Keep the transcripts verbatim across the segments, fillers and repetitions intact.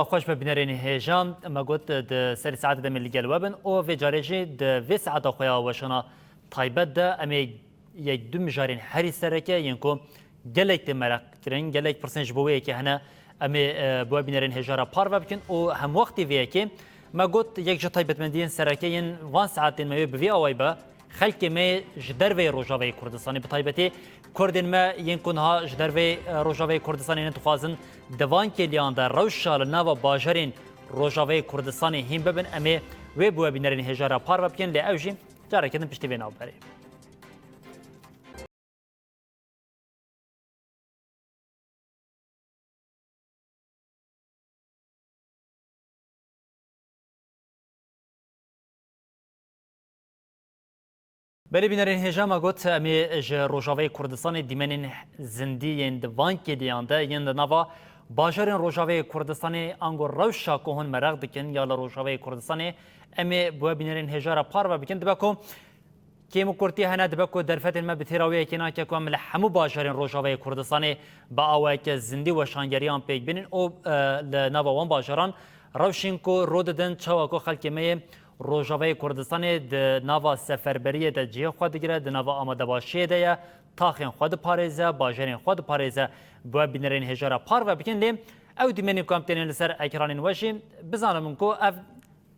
Xweş be bînerên hêja, me got di serî saetê de em ê li gel we bin û vê carê jî di vê saeta xwe ya weşana taybet de em ê yek du mijarên herî sereke yên ku gelek tê mereq kirin, gelek pirsên ji bo wê yekê hene, em ê, e, bi we bînerên hêja re parve bikin û hemwextî vê yekê me got yek ji taybetmendiyên sereke yên van saetên me wê bi vî awayî be, xelkê me ji derveyê Rojavayê Kurdistanê, bi taybetî Kurdên me yên ku niha ji derveyê, e, Rojavayê Kurdistanê ne, dixwazin di van kêliyan de rewşa li nava bajarên Rojavayê Kurdistanê hîn bibin, em ê wê bi we bînerên hêja re parve bikin, lê ew jî careke din piştî vê navberê. Belê bînerên hêja, me got em ê ji Rojavayê Kurdistanê dîmenên zindî yên di van kêliyan de yên di nava bajarên Rojavayê Kurdistanê ango rewşa ku hûn mereq dikin ya li Rojavayê Kurdistanê em ê bi we bînerên hêja re parve bikin. Dibe ku kêm û kurtî hene, dibe ku derfetên me bi têra wê yekê nake ku em li hemû bajarên Rojavayê Kurdistanê bi awayeke zindî weşangeriyan pêk bînin û, e, li nava wan bajaran rewşên ku rû didin, çawa ku xelkê me yê Rojavayê Kurdistanê di nava seferberiyê de cihê xwe digire, di nava amadebaşiyê de ye, taxên xwe diparêze, bajarên xwe diparêze, bi we bînerên hêja re parve bikin. Lê ew dîmenên ku em tênin li ser ekranên we jî, bizanin min ku ev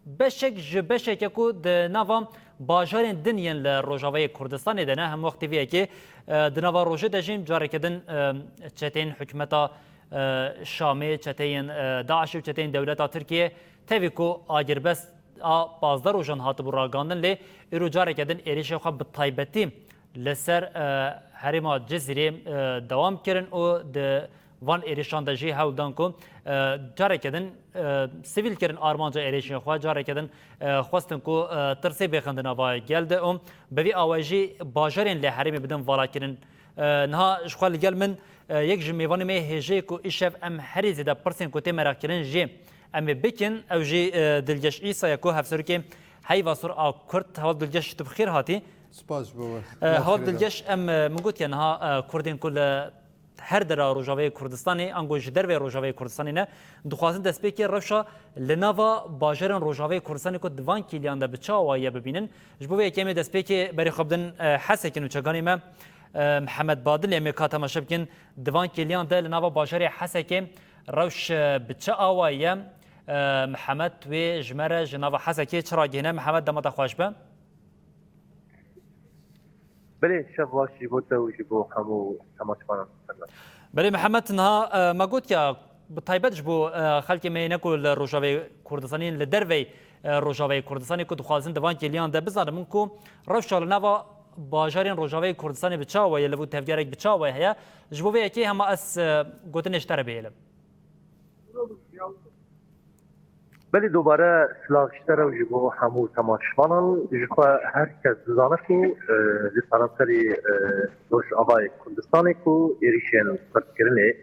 beşek ji beşeke ku di nava bajarên din yên li Rojavayê Kurdistanê de ne, hemwextî vê yekê, e, di nava rojê de jî careke din, e, çeteyên hikûmeta, e, Şamê, çeteyên, e, DAIŞê û çeteyên dewleta Tirkiyê tevî ku agirbest a pazdeh rojan hatibû ragandin, lê îro careke din êrişê xwe bi taybetî li ser, e, herêma Cizîrê, e, dewam kirin û di van êrişan de jî hewl dan ku, e, careke din, e, sivîl kirin armanca êrişên xwe, careke din, e, xwestin ku, e, tirsê bêxin di nava gel de û bi vî awayî jî bajarên li herêmê bidin valakirin. E, niha ji xwe li gel min, e, yek ji mêvanê me hêjê ku îşev em herî zêde pirsên ku tê mereqkirin jê em ê bikin, ew jî, e, Dilgeş Îsa ye ku hevserokê Heyva Sor a Kurd. Heval Dilgeş, tu bi xêr hatî. Spas ji bo we. E, Heval Dilgeş, em, e, min gotiye niha, e, Kurdên ku li her dera Rojavayê Kurdistanê, ango ji derveyê Rojavayê Kurdistanê ne, dixwazin destpêkê rewşa li nava bajarên Rojavayê Kurdistanê ku di van kêliyan de bi çi awayî ye bibînin. Ji bo vê yekê em ê destpêkê berê xwe bidin, e, Hesekê nûçeganê me, e, Mihemed Badilê, em ê ka temaşe bikin di van kêliyan de li nava bajarê Hesekê rewş, e, bi çi awayî ye. E, Mihemed wê ji me re ji nava Hesekê çi ragihîne? Mihemed, dema te xweş be. Belê, şev baş ji bo te û ji bo hemû temaşevanan. Belê Mihemed, niha, e, me got ya, bi taybet ji bo, e, xelkê me yê ne ku li Rojavayê Kurdistanê yên li derveyê, e, Rojavayê Kurdistanê ku dixwazin di van kêliyan de bizanin min ku rewşa li nava bajarên Rojavayê Kurdistanê bi çawa ye, li vû tevgerek bi çawa heye, ji bo vê yekê hema ez, e, gotinê ji te re bihêlim. Belê, dubare silav ji te re û ji bo hemû temaşevanan. Ji xwe her kes dizane ku, e, li seranserê, e, Rojavayê Kurdistanê ku êrîşên pirskirinê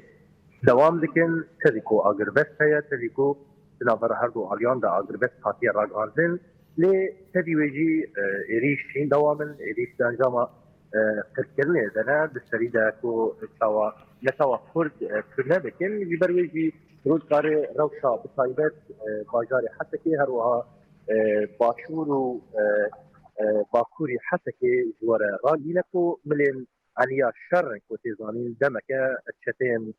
dewam dikin, tevî ku agirbest heye, tevî ku di navbera her du aliyan de agirbest hatiye ragihandin, lê tevî wê jî, e, êrîş hîn dewam in, êrîş di encama, e, qirkirinê de ne, di serî de ku çawa, ne çawa Kurd, e, tune bikin, ji ber wê jî Rû dikare rewşa bi taybet, e, bajarê Hesekê, her wiha, e, başûr û, e, e, bakurî Hesekê ji we re ragihîne ku milên eniya şer in ku tê zanîn demeke çeteyên,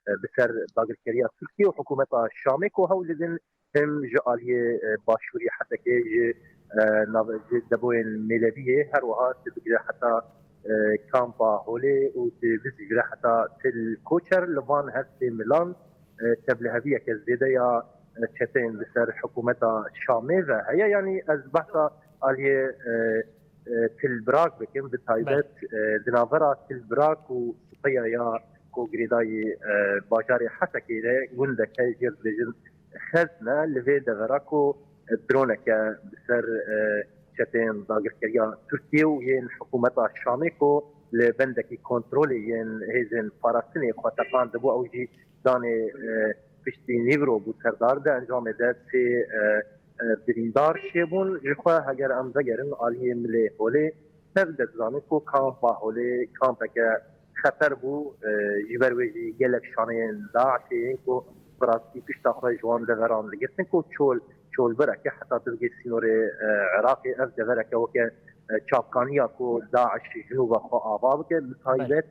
e, bi ser dagirkeriya Tirkiye û hikûmeta Şamê ku hewl didin him ji aliyê, e, başûrî Hesekê ji, e, nav-, ji deboyên Mêleviyê, her wiha tu bigire heta, e, kampa Holê û tu bigire heta Til Koçer, li van her sê milan, e, tevliheviyeke zêde ya, e, çeteyên li ser hikûmeta Şamê ve heye. Yanî ez behsa aliyê, e, e, Til Birak bikim, bi taybet, e, di navbera Til Birak û Sipeya ya ku girêdayî, e, bajarê Hesekê de gundeke jê dibêjin Xezne, li vê devera ku droneke bi ser, e, çeteyên dagirkeriya Tirkiye û yên hikûmeta Şamê ku li bendekî kontrolê yên hêzên parastinê xwe teqandibû, ew jî danê, e, piştî nîvro bû serdar de encamê de sê, e, e, birîndar çêbûn. Ji xwe heger em vegerin aliyê milê Holê, tev de dizanî ku kampa Holê kampeke xeter bû, e, ji ber wê jî gelek şaneyên DAIŞê yên ku bi rastî pişta xwe ji wan deveran digirtin ku çol, çolbireke heta dibigê sînorê, e, Iraqê, ev devereke weke, e, çavkaniya ku DAIŞ ji nû ve xwe ava bike, bi taybet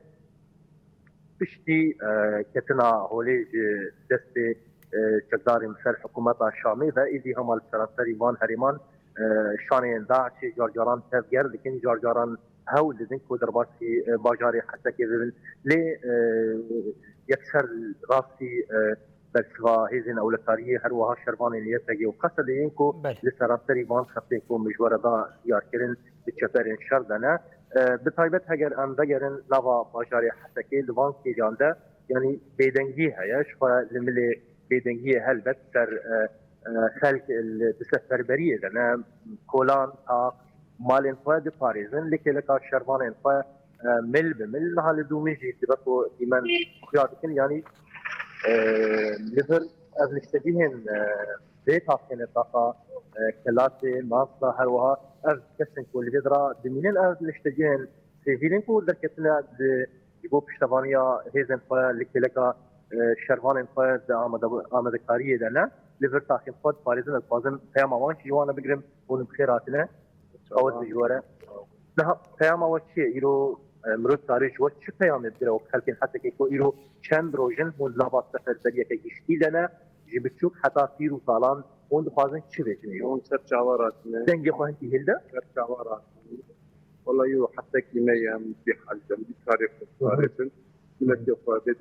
piştî, e, ketina holê ji destê, e, çekdarên ser hikûmeta Şamê ve, êdî hema li seranserî van herêman, e, şaneyên DAIŞê car caran tevger dikin, car caran hewl didin ku derbasî, e, bajarê Hesekê bibin. Lê, e, yekser rastî, e, bersiva hêzên ewlekariyê, her wiha şervanên YPG û Qesedê yên ku Belê. li seranserî van xeftên ku min ji we re da diyarkirin, di çeperên şer de ne. E, bi taybet heger em vegerin nava bajarê Hesekê, li van kêliyan de, yanî bêdengî heye, ji xwe li milê bêdengiyê helbet ser, e, e, xelk li, di seferberiyê de ne, kolan, tax, malên xwe diparêzin, li kêleka şervanên xwe, e, mil bi mil. Niha li dû min jî dibe ku dîmen xuya dikin, yanî, e, li vir ev niştecihên, e, vê taxê ne taxa, e, Kelasê, Masla, her wiha ev kesên ku li vê dira dimînin, ev niştecihên sivîl in ku derketine di, ji bo piştevaniya hêzên xwe li kêleka, e, şervanên xwe di amade-, amadekariyê de ne, li vir taxên xwe diparêzin. Ez dixwazim peyama wan jî ji wan re bigrim, hûn bi xêr hatine. Qewet bi ji we re. Niha peyama we çi ye? Îro, e, mirov karê ji we çi peyamê bigire wek xelkên Hesekê ku îro çend roj in hûn di nava seferberiyeke giştî de ne, ji biçûk heta pîr û salan hûn dixwazin çi bêjin îro? Hûn ser çava ratine. Dengê xwe hinkî hilde? Ser çava ratine. Wela îro Hesekî me ye, em vî hal de, em vî karê xwe Hı hı. diparêzin. Miletê xwe bê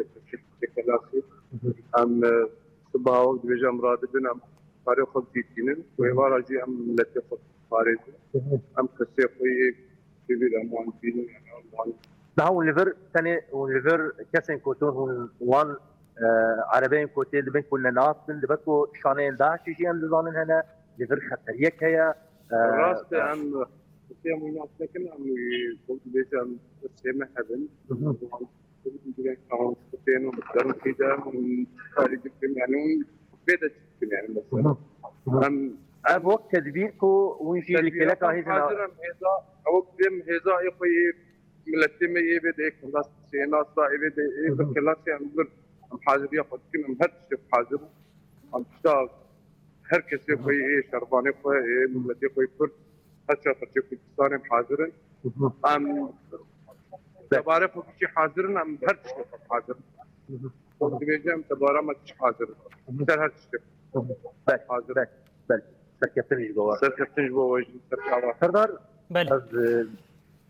de kelasî. Hı hı. Em, e, sibaha wek dibêje em radibin, em karê xwe bidîtînin. Hı hı. Êvara jî em miletê xwe diparêzin. Hı hı. Em kesê xwe yê sivîl em wan dibînin, yani em wan Daha hûn li vir tenê, hûn li vir kesên ku hûn wan, e, erebeyên ku tê dibin ku ne nas bin, dibe ku şaneyên DAIŞê jî em dizanin hene, li vir xeteriyek heye. E, Rast e, em kesê em wî nas nekin, em wî, wek dibêje em kesê me hebin. Hı hı. Wan Direkt tamam, stêno, derin kî de, hûn karî dikin, yani hûn bê de çi dikin, yani mesela. Hı hı. Hı hı. Em, Ev wek tedbîr ku hûn jî li tedbîra kêleka xwe hêzên a- hazir em hêza, ew wek em hêza ê xwe yê miletê me yê bê de ê kilas, sênasa ê bê de ê Hı hı. bir kilas, yani bir em haziriya xwe dikin, em her tiştê xwe hazir in. Em pişta her kesê xwe yê, ê şervanê xwe, ê miletê xwe yê Kurd, her çar parçeyê Kurdistanê em hazir in. Hı hı. Em Belê. Tebarê xwe kişî hazir in, em her tiştê xwe hazir in. Hı hı. Wek dibêje em tebara me kişî hazir in. Hı hı. Ser her tiştê Hı hı. Belê, hazir in. Belê, belê. Serkeftin ji bo we. Serkeftin ji bo we jî, ser çava. Serdar, Belê. ez, e,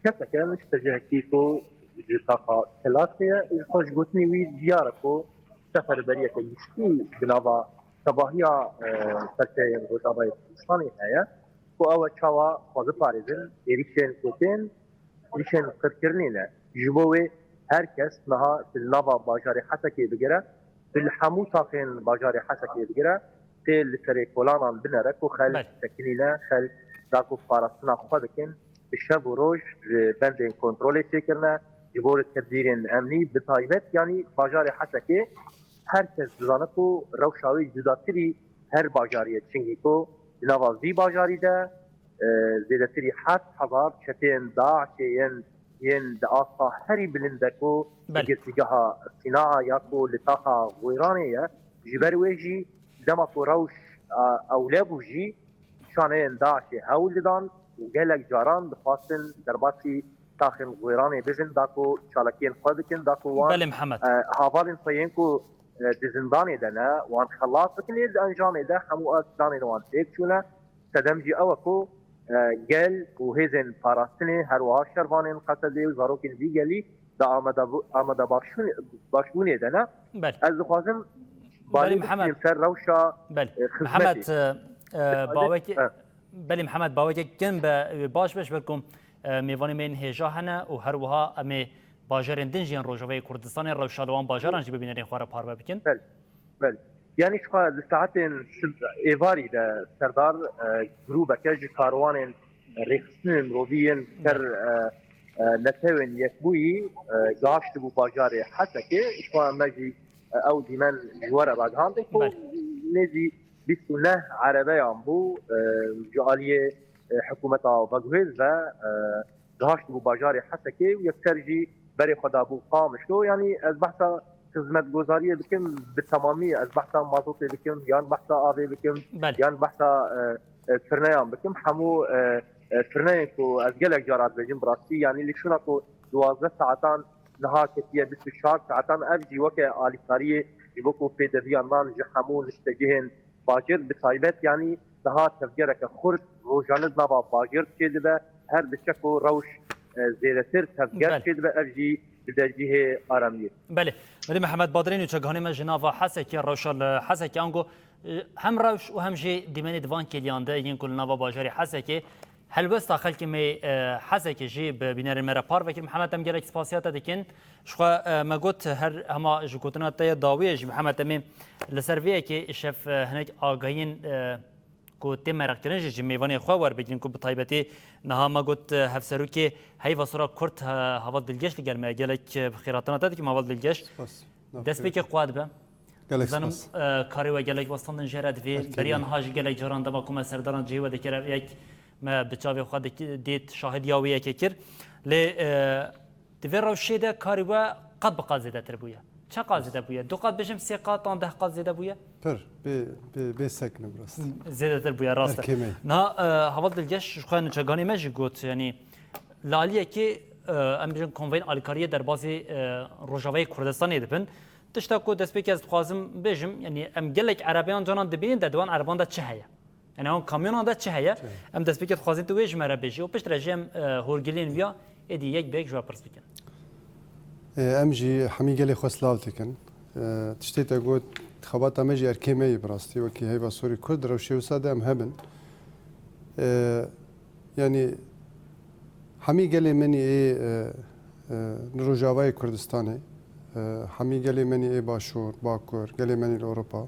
kesek im, ji tecihekî ku ji taxa Kelasê ye, ji xwe ji gotinê wî diyar e ku seferberiyeke giştî di nava tevahiya, e, serçeyên Rojavayê Kurdistanê heye. Ku ew e çawa xwe biparêzin, êrîşên ku tên, êrîşên qirkirinê ne. Ji bo wê her kes niha li nava bajarê Hesekê bigire, li hemû taxên bajarê Hesekê bigire, tê li serê kolanan binere ku xelk Belê. sekinîne, xelk da ku parastina xwe bikin, bi şev û roj ji bendên kontrolê çêkirine, ji bo li tedbîrên emnî bi taybet, yanî bajarê Hesekê her kes dizane ku rewşa wê cudatirî her bajarî ye, çingî ku di nava vî bajarî de, e, zêdetirî heft hezar çeteyên DAIŞê yên, yên di asta herî bilind de ku Belê. girtîgeha Sînaa ya ku li taxa Goyranê ye, ji ber wê jî dema ku rewş, e, ewle bû jî şaneyên DAIŞê hewl didan û gelek caran dixwastin derbasî taxên Goyranê bibin, da ku çalakiyên xwe bikin, da ku wan, Belê Mihemed. e, havalên xwe yên ku, e, di zindanê de ne, wan xelas bikin, lê di encamê de hemû ev planên wan têk çûne. Sedem jî ew e ku, e, gel û hêzên parastinê, her wiha şervanên Qesedê û zarokên vî gelî di amade-, amade başbûn-, başbûnê de ne. Belê. Ez dixwazim Belê, balê Mihemed. bixînim ser rewşa, Belê. e, xizmetê. Mihemed, e, e, Xizmetê. bawekî, E. Belê Mihemed, bawekî kin be, e, baş be, ji ber ku, e, mêvanê me yên hêja hene û her wiha em ê bajarên din jî yên Rojavayê Kurdistanê rewşa li wan bajaran jî bi bînerên xwe re parve bikin. Belê. Belê. Yanî ji xwe di saetên sib-, êvarî de Serdar, e, grûbeke ji karwanên rêxistinên mirovî yên ser, e, e, Netewên Yekbûyî, e, gihiştibû bajarê Hesekê. Ji xwe me jî, e, ew dîmen ji we re ragihandin ku Belê. nêzî bîst û neh erebeyan bû, e, ji aliyê, e, hikûmeta veguhêz ve, e, gihiştibû bajarê Hesekê û yekser jî berê xwe dabû Qamişlo. Yanî ez behsa xizmetgozariyê bikim, bi temamî ez behsa mazotê bikim, yan behsa avê bikim, Belê. yan behsa, e, e, firneyan bikim. Hemû, e, e, firneyên ku ez gelek cara dibêjim bi rastî, yanî li şûna ku duwazdeh saetan niha ketiye bîst û çar saetan, ev jî weke alîkariyê ji bo ku pêdeviya nan ji hemû niştegihên bajêr, bi taybet, yanî niha tevgereke xurt rojane di nava bajêr çêdibe, her diçe ku rewş, e, zêdetir tevger Belê. çêdibe, ev jî dide cihê aramiyê. Belê. Belê, Mihemed Badrê, nûçeganê me ji nava Hesekê, rewşa li Hesekê, ango, e, hem rewş û hem jî dîmenê di van kêliyan de yên ku li nava bajarê Hesekê, helwesta xelkê me, e, Hesekê jî bi bînerên me re parve kir. Mihemed, em gelek spasiya te dikin. Ji xwe, e, me got, her hema ji gotina te ya dawiyê jî, Mihemed, em ê li ser vê yekê îşev, e, hinek agahiyên, e, ku tê mereqkirin jî ji mêvanê xwe werbigirin ku bi taybetî niha me got, e, hevserokê Heyva Sora Kurd, e, Heval Dilgeş li gel me ye. Gelek, e, bi xêratina te dikim, Heval Dilgeş. Spas. Destpêkê qewet be. Gelek Zanim, spas. e, karê we gelek westandin jê re divê. Erkê Beriya be. niha jî gelek caran dema ku me serdaran cihê we dikir, ev yek me bi çavê xwe diki-, dît, şahidiya wê yekê kir. Lê, e, di vê rewşê de karê we qet bi qet zêdetir bûye. Çe qat zêde bûye? Du qat bêjim, sê qat an deh qat zêde bûye? Pir, bê, bê, bê sekine bi rastî. Zêdetir bûye, rast e. Erkê me. Niha, e, Heval Dilgeş ji xwe nûçeganê me jî got, yanî li aliyekê, e, em bêjin konveyên alîkariyê derbasî, e, Rojavayê Kurdistanê dibin. Tişta ku destpêkê ez dixwazim bêjim, yanî em gelek erebeyan canan dibînin de di wan ereban de çi heye? Yanî wan kamyonan de çi heye? Çi heye? Em destpêkê dixwazin tu wê ji me re bêjî û piştre jî em, e, horgilên viya êdî yek bi yek ji we pirs bikin. E, em jî hemî gelê xwe silav dikin. E, tiştê te got, xebata me jî erkê me yî bi rastî, wekî Heyva Sorî Kurd, rewşê wisa de em hebin. E, yanî hemî gelê me nî ê, e, e, li Rojavayê Kurdistanê, e, hemî gelê me nî ê Başûr, Bakur, gelê me nî li Ewropa,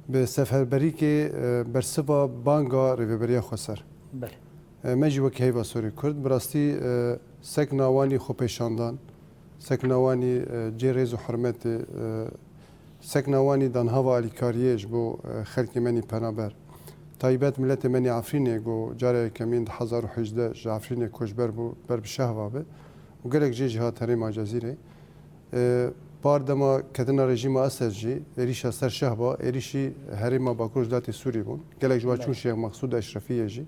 bi seferberîkê, e, bersiva banga Rêveberiya Xweser. Belê. E, me jî wekî Heyva Sorê Kurd, bi rastî, e, sekna wanî xwepêşandan, sekna wanî, e, cê rêz û hurmetê, e, sekna wanî danhava alîkariyê ji bo, e, xelkê me nî penaber. Taybet miletê me nî Efrînê, ku cara yekemîn di hezar û hejdeh ji Efrînê koçber bû, ber bi Şehba be û gelek jê jî hat herêma Cezîrê. E, par dema ketina rejîma Esed jî, êrîşa ser Şehba, êrîşî herêma Bakur Rojhilatê Sûrî bûn. Gelek ji wan çûn Belê. Şêx Mexsûd Eşrefiyê jî.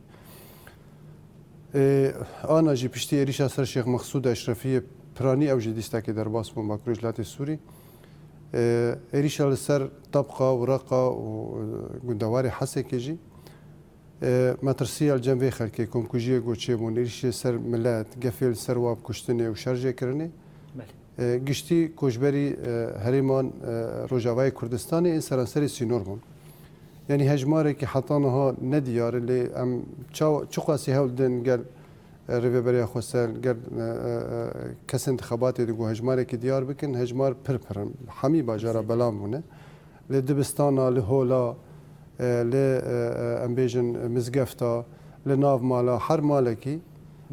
E, ana jî piştî êrîşa ser Şêx Mexsûd Eşrefiyê piranî ew jî dîstekê derbas bûn Bakur Rojhilatê Sûrî. E, êrîşa li ser Tabqa û Reqa û, e, gundewarê Hesekê jî. E, metirsiya li cem vê xelkê, komkujiyê ku çêbûn, êrîşê ser milet, gefê li ser wa bi kuştinê û şerjê kirinê. Belê. E, giştî koçberî, e, herêman, e, Rojavayê Kurdistanê ên seranserê sînor bûn. Yanî hejmarekî heta niha nediyar e, lê em ça-, çiqasî hewl din gel, e, Rêveberiya Xweser, gel, e, e, e, kesên di xebatê de ku hejmarekî diyar bikin, hejmar pir pir in. Hemî bajara Zêde. Belam bûne. Li dibistana, li hola, e, li, e, e, em bêjin mizgefta, li nav mala, her malekî,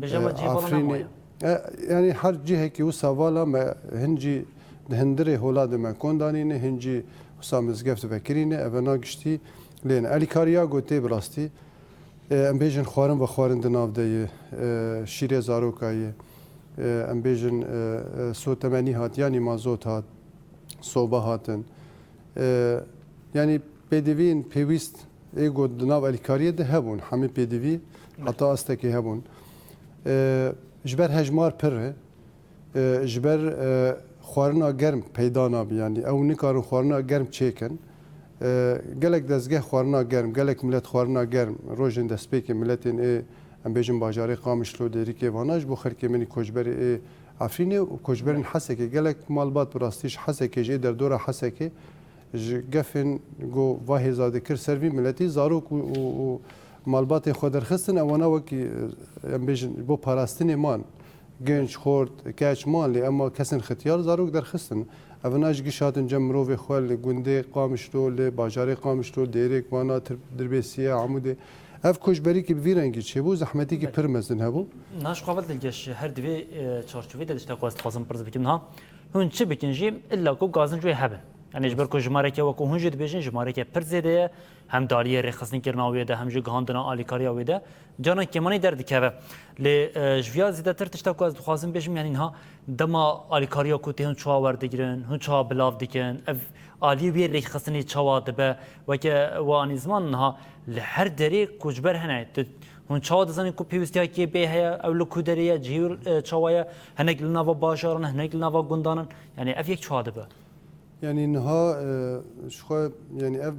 Bêje e, me cihê vala Efrînê, nemaye. E, yanî her cihekî wisa vala me hin jî di hundirê hola de me kon danîne, hin jî wisa mizgeft vekirîne, evena giştî lê ne. Elîkariya gotê bi rastî, e, em bêjin xwarin vexwarin di nav de ye, e, şîrê zaroka ye, e, em bêjin, e, e, sotemenî hat, yanî mazot hat, soba hatin. E, yanî pêdiviyên pêwîst ê ku di nav elîkariyê de hebûn, hemî pêdivî Belê. Heta astekê hebûn. E, ji ber hejmar pir e, e, ji ber, e, xwarina germ peyda nabe, yanî ew nikarin xwarina germ çêkin. E, gelek dezgeh xwarina germ, gelek milet xwarina germ, rojên destpêkê miletên ê, em bêjin bajarê Qamişlo, Dêrikê vana ji bo xelkê min ê koçberê ê Efrînê û koçberên Hesekê. Gelek malbat bi rastî ji Hesekê, ji ê derdora Hesekê, ji gefên ku va hêza dikir ser vî miletî zarok û, û, û malbatê xwe derxistin, ewana wekî, em bêjin, ji bo parastinê man. Genç, xort, keç man lê, ema kesên xetiyar zarok derxistin. Evina ji giş hatin cem mirovê xwe li gundê Qamişlo, li bajarê Qamişlo, Dêrêk, vana, Tir-, Dirbêsiye, Amûdê. Ev koçberîkî bi vî rengî çêbû, zehmetîkî Belê. Pir mezin hebû. Niha ji xwe Dilgeş, her di vê, e, çarçovê de tiştek ku ez dixwazim pirs bikim niha. Hûn çi bikin jî, illa ku gazinc wê hebin. Yanî ji ber ku jimareke wekû hûn jî dibêjin, jimareke pir zêde ye, hem di aliyê rêxistinkirina wê de, hem jî gihandina alîkariya wê de, caran kêmanî derdikeve. Lê, e, ji viya zêdetir tişta ku ez dixwazim bêjim, yanî niha dema alîkariya ku tê hûn çawa werdigirin, hûn çawa bilav dikin, ev aliyê wê rêxistinê çawa dibe, weke we anî ziman niha li her derê koçber hene. Tu, hûn çawa dizanin ku pêwîstiya kê bê heye, ew li ku derê ye, cihê wî, e, çawa ye, hinek li nava bajaran, hinek li nava gundan in, yanî ev yek çawa dibe? Yanî niha, e, ji xwe, yanî ev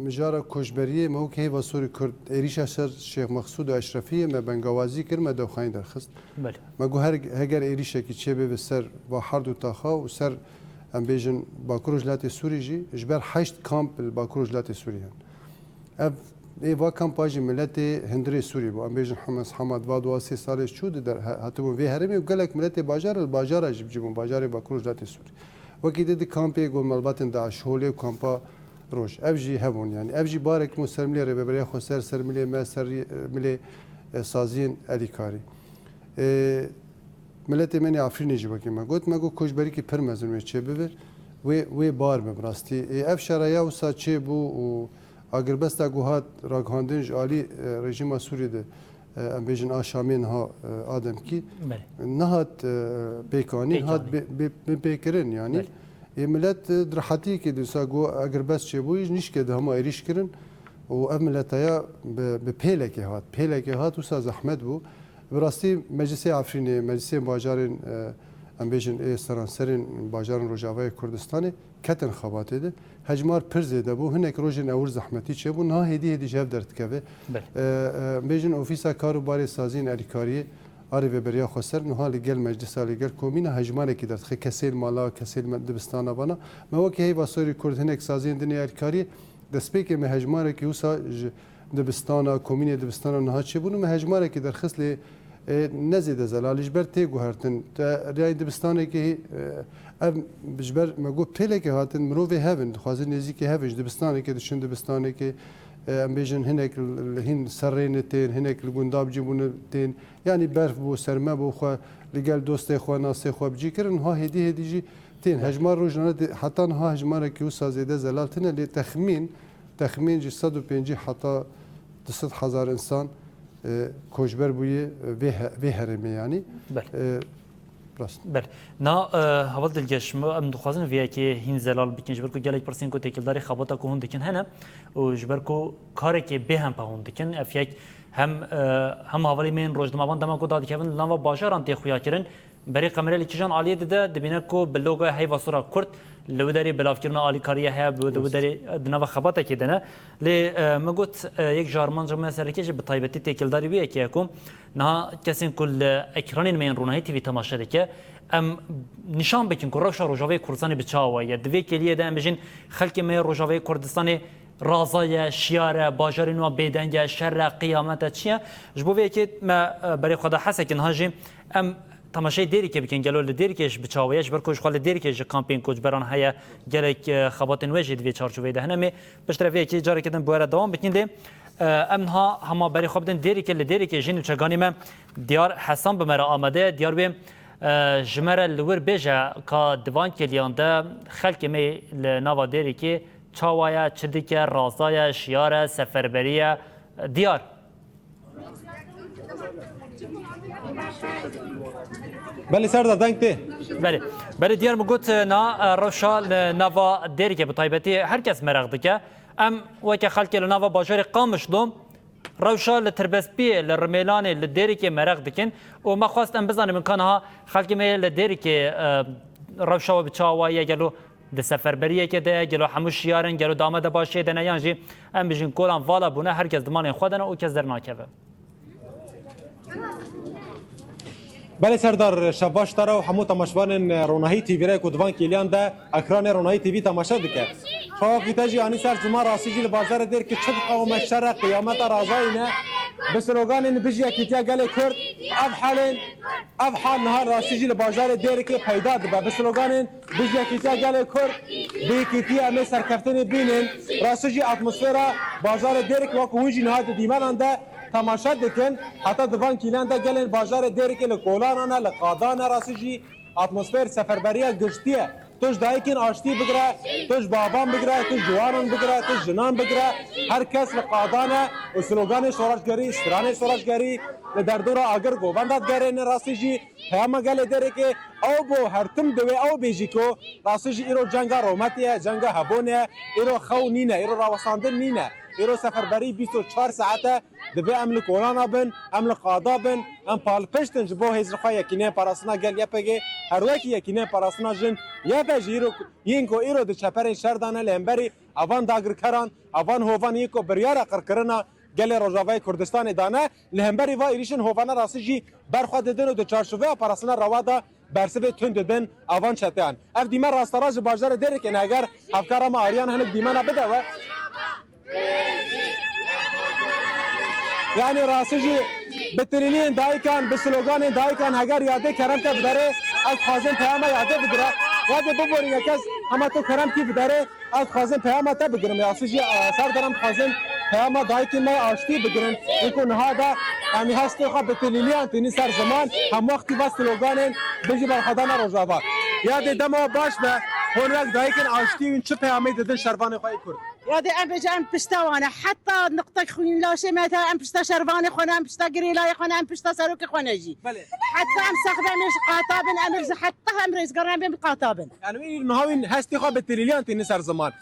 mijara koçberiyê me wek Heyva Sorî Kurd êrîşa ser Şêx Mexsûd û Eşrefiyê me bengawazî kir, me dewxanî derxist. Belê. Me got her, heger êrîşekî çêbê bi ser va her du taxa û ser, em bêjin, Bakur Rojhilatê Sûrî jî, ji ber heşt kamp li Bakur Rojhilatê Sûrî hene. Ev, ê va kampa jî miletê hundirê Sûrî bû. Em bêjin Hemes, Hema di va du sê salê çû di der, he-, hatibûn vê herêmê û gelek miletê bajar li bajara jî bicîbûn, bajarê Bakur Rojhilatê Sûrî. Wekî di, di kampê ku malbatên DAIŞ, Holê û kampa Roj. Ev jî hebûn, yanî. Ev jî barek bûn ser milê Rêveberiya Xweser, ser milê me, ser, e, milê, e, saziyên elîkarî. E, miletê me nê Efrînê jî wekî me got, me got koçberîkî pir mezin wê çêbibe, wê, wê bar be bi rastî. E, ev şeraya wisa çêbû û agirbesta ku hat ragihandin ji alî, e, rejîma Sûriyê de, e, em bêjin a Şamê niha, e, a demkî, Belê. nehat, e, pêkanîn, Pêkanîn. hat bê, bê, bê pêkirin, yanî. Belê. Ê milet, e, di rehetiyekê de wisa ku agirbest çêbûyî, ji nîşkê de hema êrîş kirin û ev milet heye bi, bi pêlekê hat. Pêlekê hat wisa zehmet bû. Bi rastî Meclisê Efrînê, Meclisê Bajarên, e, em bêjin ê seranserên bajarên Rojavayê Kurdistanê, ketin xebatê de. Hejmar pir zêde bû. Hinek rojên ewil zehmetî çêbû. Niha hêdî hêdî ji hev derdikeve. Belê. E, e, bêjin Ofîsa Kar û Barê Saziyên Elîkariyê a Rêveberiya Xweser niha li gel meclisa, li gel komîna hejmarekî derdixe. Kesê li mala, kesê li me-, dibistana vana. Me wekî Heyva Sorî Kurd hinek saziyên din ê elîkariyê destpêkê me hejmarekî wisa ji dibistana, komînê dibistana niha çêbûn û me hejmarekî derxist lê, e, ne zêde zelal, ji ber tê guhertin. Te riyayên dibistanekê, e, ev ji ber me got pêlekê hatin, mirovê hev in, dixwazin nêzîkê hev in, ji dibistanekê diçin dibistanekê, e, em bêjin hinek li, li hîn serrêne tên, hinek li gunda bicîbûne tên, yanî berf bû, serme bû xwe li gel dostê xwe, nasê xwe bicî kirin, ha hêdî hêdî jî tên. Hejmar rojane de, heta niha hejmarekî wisa zêde zelal tine, lê texmîn, texmîn ji sed û pêncî heta du sed hezar insan, e, koçber bûye, e, vê he-, vê herêmê yanî. Belê. E, rast. Belê. Na, e, heval Dilgeş, em dixwazin vê yekê hîn zelal bikin, ji ber ku gelek pirsên ku têkildarî xebata ku hûn dikin hene û ji ber ku karekê bêhempa hûn dikin, ev yek hem, e, hem hevalê me yên rojnamevan dema ku dadikevin li nava bajaran tê xuyakirin, Berê qemerê li kîjan aliyê dide, dibîne ku bi logoya Heyva Sora Kurd li wî derê bilavkirina alîkariyê heye, bi wî, di wî Rast. derê di nava xebatekê de ne. Lê, e, min got, e, yek ji armanca me sereke jî bi taybetî têkildarî wê yekê ye ku niha kesên ku li ekranên me yên Ronahî T V temaşe dike, em nîşan bikin ku rewşa Rojavayê Kurdistanê bi çawa ye. Di vê kêliyê de em bijîn xelkê me yê Rojavayê Kurdistanê raza ye, şiyar e, bajarên wan bêdeng e, şer e, qiyamet e, çi ye? Ji bo vê yekê me, e, berê xwe da Hesekê niha jî em temaşeyê Dêrikê bikin, gelo li Dêrikê ji bi çawa ye, ji ber ku ji xwe li Dêrikê ji kampên koçberan heye, gelek, e, xebatên wê jî di vê çarçoveyê de hene. Em ê piştre vê yekê careke din bi we re dewam bikin lê, e, em niha hema berê xwe bidin Dêrikê, li Dêrikê jî nûçeganê me Diyar Hesan bi me re amade ye. Diyar wê, e, ji me re li wir bêje ka di van kêliyan de xelkê me li nava Dêrikê çawa ye, çi dike, raza ye, şiyar e, seferberî ye? Diyar. Belê Serdar, deng tê. Belê. Belê Diyar, min got, e, na, e, rewşa li nava Dêrikê bi taybetî her kes meraq dike. Em weke xelkê li nava bajarê Qamişlo rewşa li Tirbespiyê, li Rimêlanê, li Dêrikê meraq dikin û me xwest em bizanin ka niha xelkê me yê li Dêrikê, e, rewşa we bi çawa ye, gelo di seferberiyekê de ye, gelo hemû şiyar in, gelo di amade başiyê de ne, yan jî em bijîn kolan vala bûne, her kes di malên xwe de ne û kes dernakeve. Belê Serdar, şev baş te re û hemû temaşevanên Ronahî T V re ku di van kêliyan de ekranê Ronahî T V temaşe dike. Şewqî te jî anî ser ziman, rastî jî li bazarê Dêrikê çi diqewime, şer e, qiyameta razayî ne. Bi sloganên Bijî Yekîtiya Gelê Kurd, ev halên, ev hal niha rastî jî li bajarê Dêrikê peyda dibe. Bi sloganên Bijî Yekîtiya Gelê Kurd, bi yekîtî em ê serkeftinê bînin. Rastî jî atmosfera bajarê Dêrikê wek hûn jî niha di dîmenan de temaşe dikin. Heta di van kîlan de gelên bajarê Dêrikê li kolanan e, li qadan e, rastî jî atmosfer seferberiya giştî ye. Tu ji dayikên aştî bigire, tu ji bavan bigire, tu ji ciwanan bigire, tu ji jinan bigire. Her kes li qadan e û sloganê şoreşgerî, stranê şoreşgerî li derdora agir govenda digerêne. Rastî jî peyama gelê Dêrikê ew bû, her tim divê ew bêjî ku rastî jî îro cenga rûmetê ye, cenga hebûnê ye, îro xew nîne, îro rawestandin nîne, îro seferberî bîst û çar saet e. Divê em li kolana bin, em li qada bin, em palpişt in ji bo hêzên xwe, Yekîneyên Parastina Gel, Y P G, her wekî Yekîneyên Parastina Jin, Y P G jî îro, yên ku îro di çeperên şer de ne, li hemberî evan dagirkeran, evan hovan yên ku biryara qirkirina gelê Rojavayê Kurdistanê dane, li hemberî va êrîşên hovane rastî jî ber xwe didin û di çarçoveya parastina rewa de bersivê tund didin avan çeteyan. Ev dîmen rasterast ji bajarê Dêrikê ne, eger hevkara me Aryan hinek dîmena bide we. Yanî rastî jî bi tilîliyên dayikan, bi sloganên dayikan heger yadê kerem te bi derê, ez dixwazim peyama yadê bigire. Yadê biborîne kes hema tu kerem kî bi derê, ez dixwazim peyama te bigirim. Rastî jî, e, ser derim dixwazim peyama dayikên me aştî bigirin. Wê ku niha de, yanî hestê xwe bi tilîliyan tînî ser ziman, hemwextî ve sloganên bijî berxwedana Rojava. Yadê dema baş be, hûn wek dayikên aştî wîn çi peyamê didin şervanê xwe yê Kurd? Yadê em bêje em pişta wan e. Heta niqtek xwîn laşê me te em pişta şervanê xwe ne, em pişta girêlayê xwe ne, em pişta serokê xwe ne jî. Belê. Heta em sax be em ê ji qata bin, em ê ji heta em rêzgaran bin qata bin. Yani wî niha wîn hestê xwe bi tilîliyan tînin ser ziman.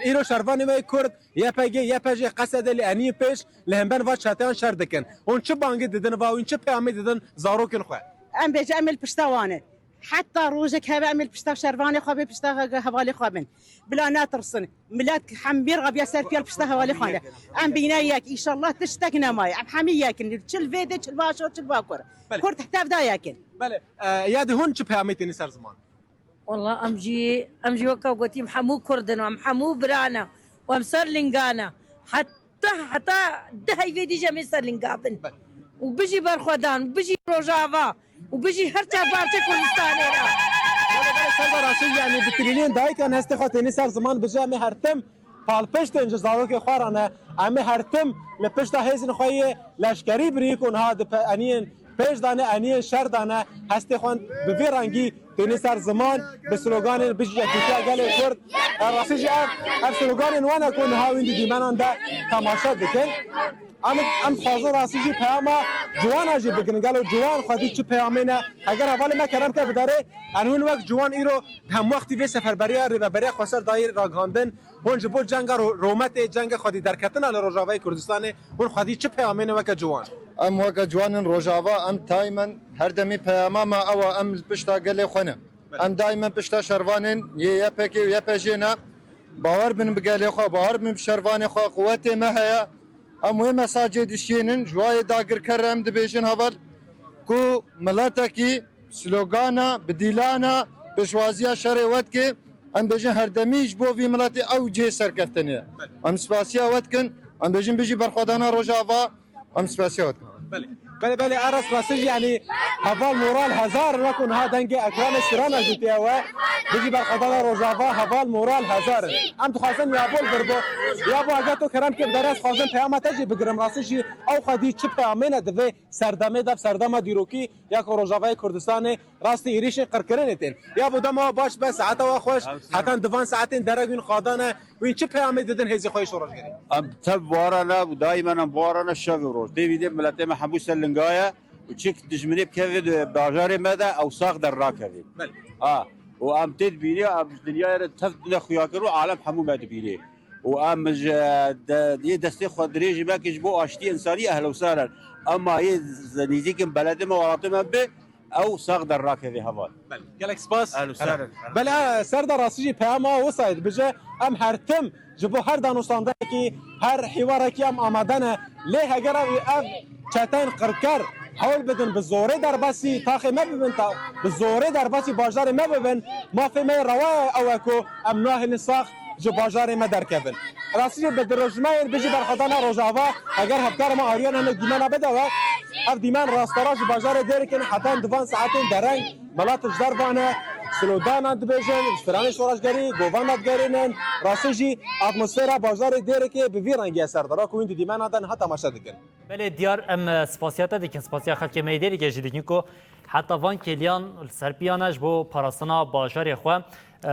Îro şervanê me yê Kurd, Y P G, Y P J, Qesede li eniyê pêş li hember va çeteyan şer dikin. Hûn çi bangî didin va, hûn çi peyamê didin zarokên xwe? Em bêje em ê li pişta wan e. Heta rojek hebe em ê li pişta şervanê xwe bê, pişta he-, hevalê xwe bin. Bila netirsin. Milet hembîr rabiya ser piya li pişta hevalê xwe ne. Em bîne yek. Înşallah tiştek nemaye. Em hemî yek in. Çil vê de, çil başo, çil bakur. Belê. Kurd tev da yek in. Belê. E, yadê hûn çi peyamê tênî ser ziman? Walla em jî, em jî weka gotîm hemû Kurd in, em hemû bira ne. Û em ser linga ne. Heta, heta di heyvê dî jî em ê ser linga bin. Belê. Û bijî berxwedan, û bijî Rojava. Û bijî her çar parçe Kurdistanê re. Belê, belê, ser de rastî, yanî bi tilîliyên dayikan hestê xwe tênî ser ziman, bijî em ê her tim palpiştên ji zarokê xwe re ne. Em ê her tim li pişta hêzên xwe yê leşkerî birî ku niha di pe-, eniyên pêş de ne, eniyên şer de ne, hestê xwe bi vî rengî tênî ser ziman, bi sloganên bijî yekîtiya gelê Kurd. Rastî jî ev, ev sloganên wan e ku niha wîn di dîmenan de temaşe dikin. Em, em dixwazin rastî jî peyama ciwana jî bigirin. Gelo ciwan xwedî çi peyamê ne? Heger hevalê me kerem ke bi derê, em hûn wek ciwan îro hemwextî vê seferberiya Rêveberiya Xweser dayî ragihandin. Hûn ji bo cenga ro-, rûmetê, cenga xwedî derketina li Rojavayê Kurdistanê, hûn xwedî çi peyamê ne weke ciwan? Em weke ciwanên Rojava, em daymen her demî peyama me ew e, em li pişta gelê xwe ne. Em daymen pişta şervanên yê Y P G û Y P J ne. Bawer bin bi gelê xwe, bawer bin bi şervanê xwe, quwetê me heye. Em wê mesajê dişînin, ji wayê dagirker re em dibêjin heval ku miletekî slogana, bi dîlana pêşwaziya şerê we dike, em bêjin her demî ji bo vî miletê ew cihê serkeftinê ye. Em spasiya we dikin, em bêjin bijî berxwedana Rojava, em spasiya we dikin. Belê. Belê, belê, Aras rastî jî, yanî heval moral hezar in, wek niha dengê ekranê strana jî tê we. Bijî berxwedana Rojava, heval moral hezar in. Em dixwazin ya bol vir bo. Ya bo eger tu kerem kir, dere ez dixwazim peyama te jî bigirim. Rastî jî ew xwedî çi peyamê ne divê serdemê de, serdema dîrokî ya ku Rojavayê Kurdistanê rastî êrîşên qirkirinê tên. Ya bo dema baş be, saeta we xweş. Hetan divan saetên derek wîn qadan e. Wîn çi peyamê didin hêzê xwe yê şoreşgerî? Em tev bi ara ne û daîmen em bi ara ne şev û roj. Tê vîdê miletê me hemû ser linga ye û çik dijminê bikeve di bajarê me de ew sax derrakeve. Belê. Ha. Û em tê dibînê, em ji dinyayê re tev tune xuya kir û alem hemû me dibînê. Û em ji de-, yê destê xwe dirêjî me ki ji bo aştî însanî ehlo ser in. Ema yê z-, nîzîkin beledê me, welatê me bi, ew sax derrakeve heval. Belê. Gelek spas. Ehlo ser in. Belê, ser de rastî jî peyama wisa ye, dibêje, em her tim ji bo her danûstandekî, her hîwarekî em amade ne. Lê heger ev, ev çeteyên qirker hewl bidin bi zorê derbasî taxê me bibin, ta bi zorê derbasî bajarê me bibin, mafê me yê rewa ye ew e ku em nahêlin sax ji bajarê me derkevin. Rastî jî bi dirojmeyên bijî berxwedana Rojava, heger hevkara me Aryan hinek dîmena bide we, ev dîmen rasterast ji bajarê Dêrikê ne, hetan divan saetên dereng milet ji derve ne, sloganan dibêjin, stranê şoreşgerî, govenda digerînin. Rastî jî atmosfera bajarê Dêrikê bi vî rengî ye ser de, ku hûn di dîmena de niha temaşe dikin. Belê diyar, em, e, spasiya te dikin, spasiya xelkê me yê Dêrikê jî dikin ku Heta van kêliyan li ser piyane ji bo parastina bajarê xwe. E,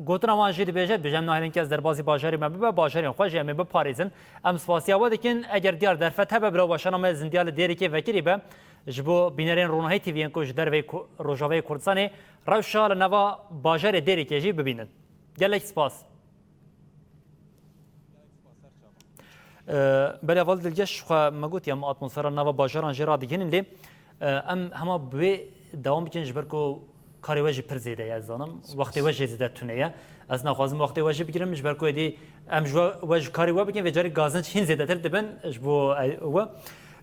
gotina wan jî dibêje, dibêje, em nahêlin kes derbasî bajarê me bibe, bajarên xwe jî em ê biparêzin. Em spasiya we dikin, eger diyar derfet hebe, bila weşana me zindiya li Dêrikê vekirî be, ji bo bînerên Ronahî T V'yên ku ji derveyî Ku-, Rojavayê Kurdistanê rewşa li nava bajarê Dêrikê jî bibînin. Gelek spas. Ee, belê heval Dilgeş, xwe me gotiye, em atmosfera nava bajaran jê radigihînin, lê, e, em hema bi wê dewam bikin, ji ber ku karê we jî pir zêde ye, ez zanim. Wextê we jî zêde tune ye. Ez naxwazim wextê we jî bigirim, ji ber ku êdî em ji we, we ji karê we bikin, vê carî gazinc hîn zêdetir dibin ji bo, e, we.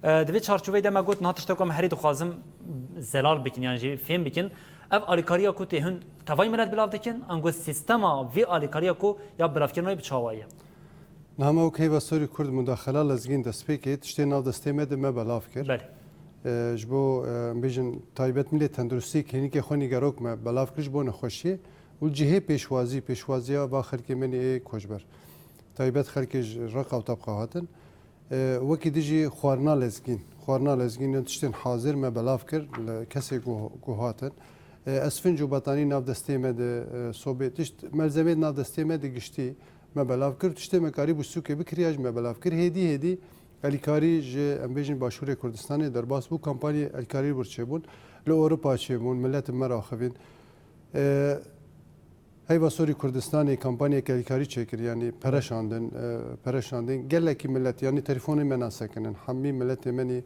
E, di vê çarçoveyê de me got, niha tiştek ku em herî dixwazim zelal bikin, yan jî fêm bikin. Ev alîkariya ku tê hûn tevayî milet bilav dikin, ango sîstema vê alîkariya ku ya bilavkirina wê bi çawa ye? Niha me wek Heyva Sorî Kurd mudaxela lezgîn destpêkê tiştê nav destê me de me belav kir. Belê. E, ji bo, e, em bêjin taybet milê tenduristî klînîkê xwe nîgerok me belav kir ji bo nexweşiyê û cihê pêşwazî, pêşwaziya va xelkê me nê ê koçber. Taybet xelkê ji Reqa û Tebqa hatin. E, wekî dijî xwarina lezgîn. Xwarina lezgîn yên tiştên hazir me belav kir li kesê ku, ku hatin. E, esfinc û betanî nav destê me de, e, sobê tişt, melzemê nav destê me de giştî me belav kir. Tiştê me karîbû sûkê bikiriya jî me belav kir. Hêdî hêdî elîkarî ji, em bêjin, Başûrê Kurdistanê derbas bû. Kampanyê elîkarî li wir çêbûn. Li Ewropa çêbûn, milet bi me raxivîn. E, Heyva Sorî Kurdistanê kampanyeke elîkarî çêkir, yanî pere şandin, e, pere şandin. Gelekî milet, yanî telefonê me nasekinin. Hemî miletê me nî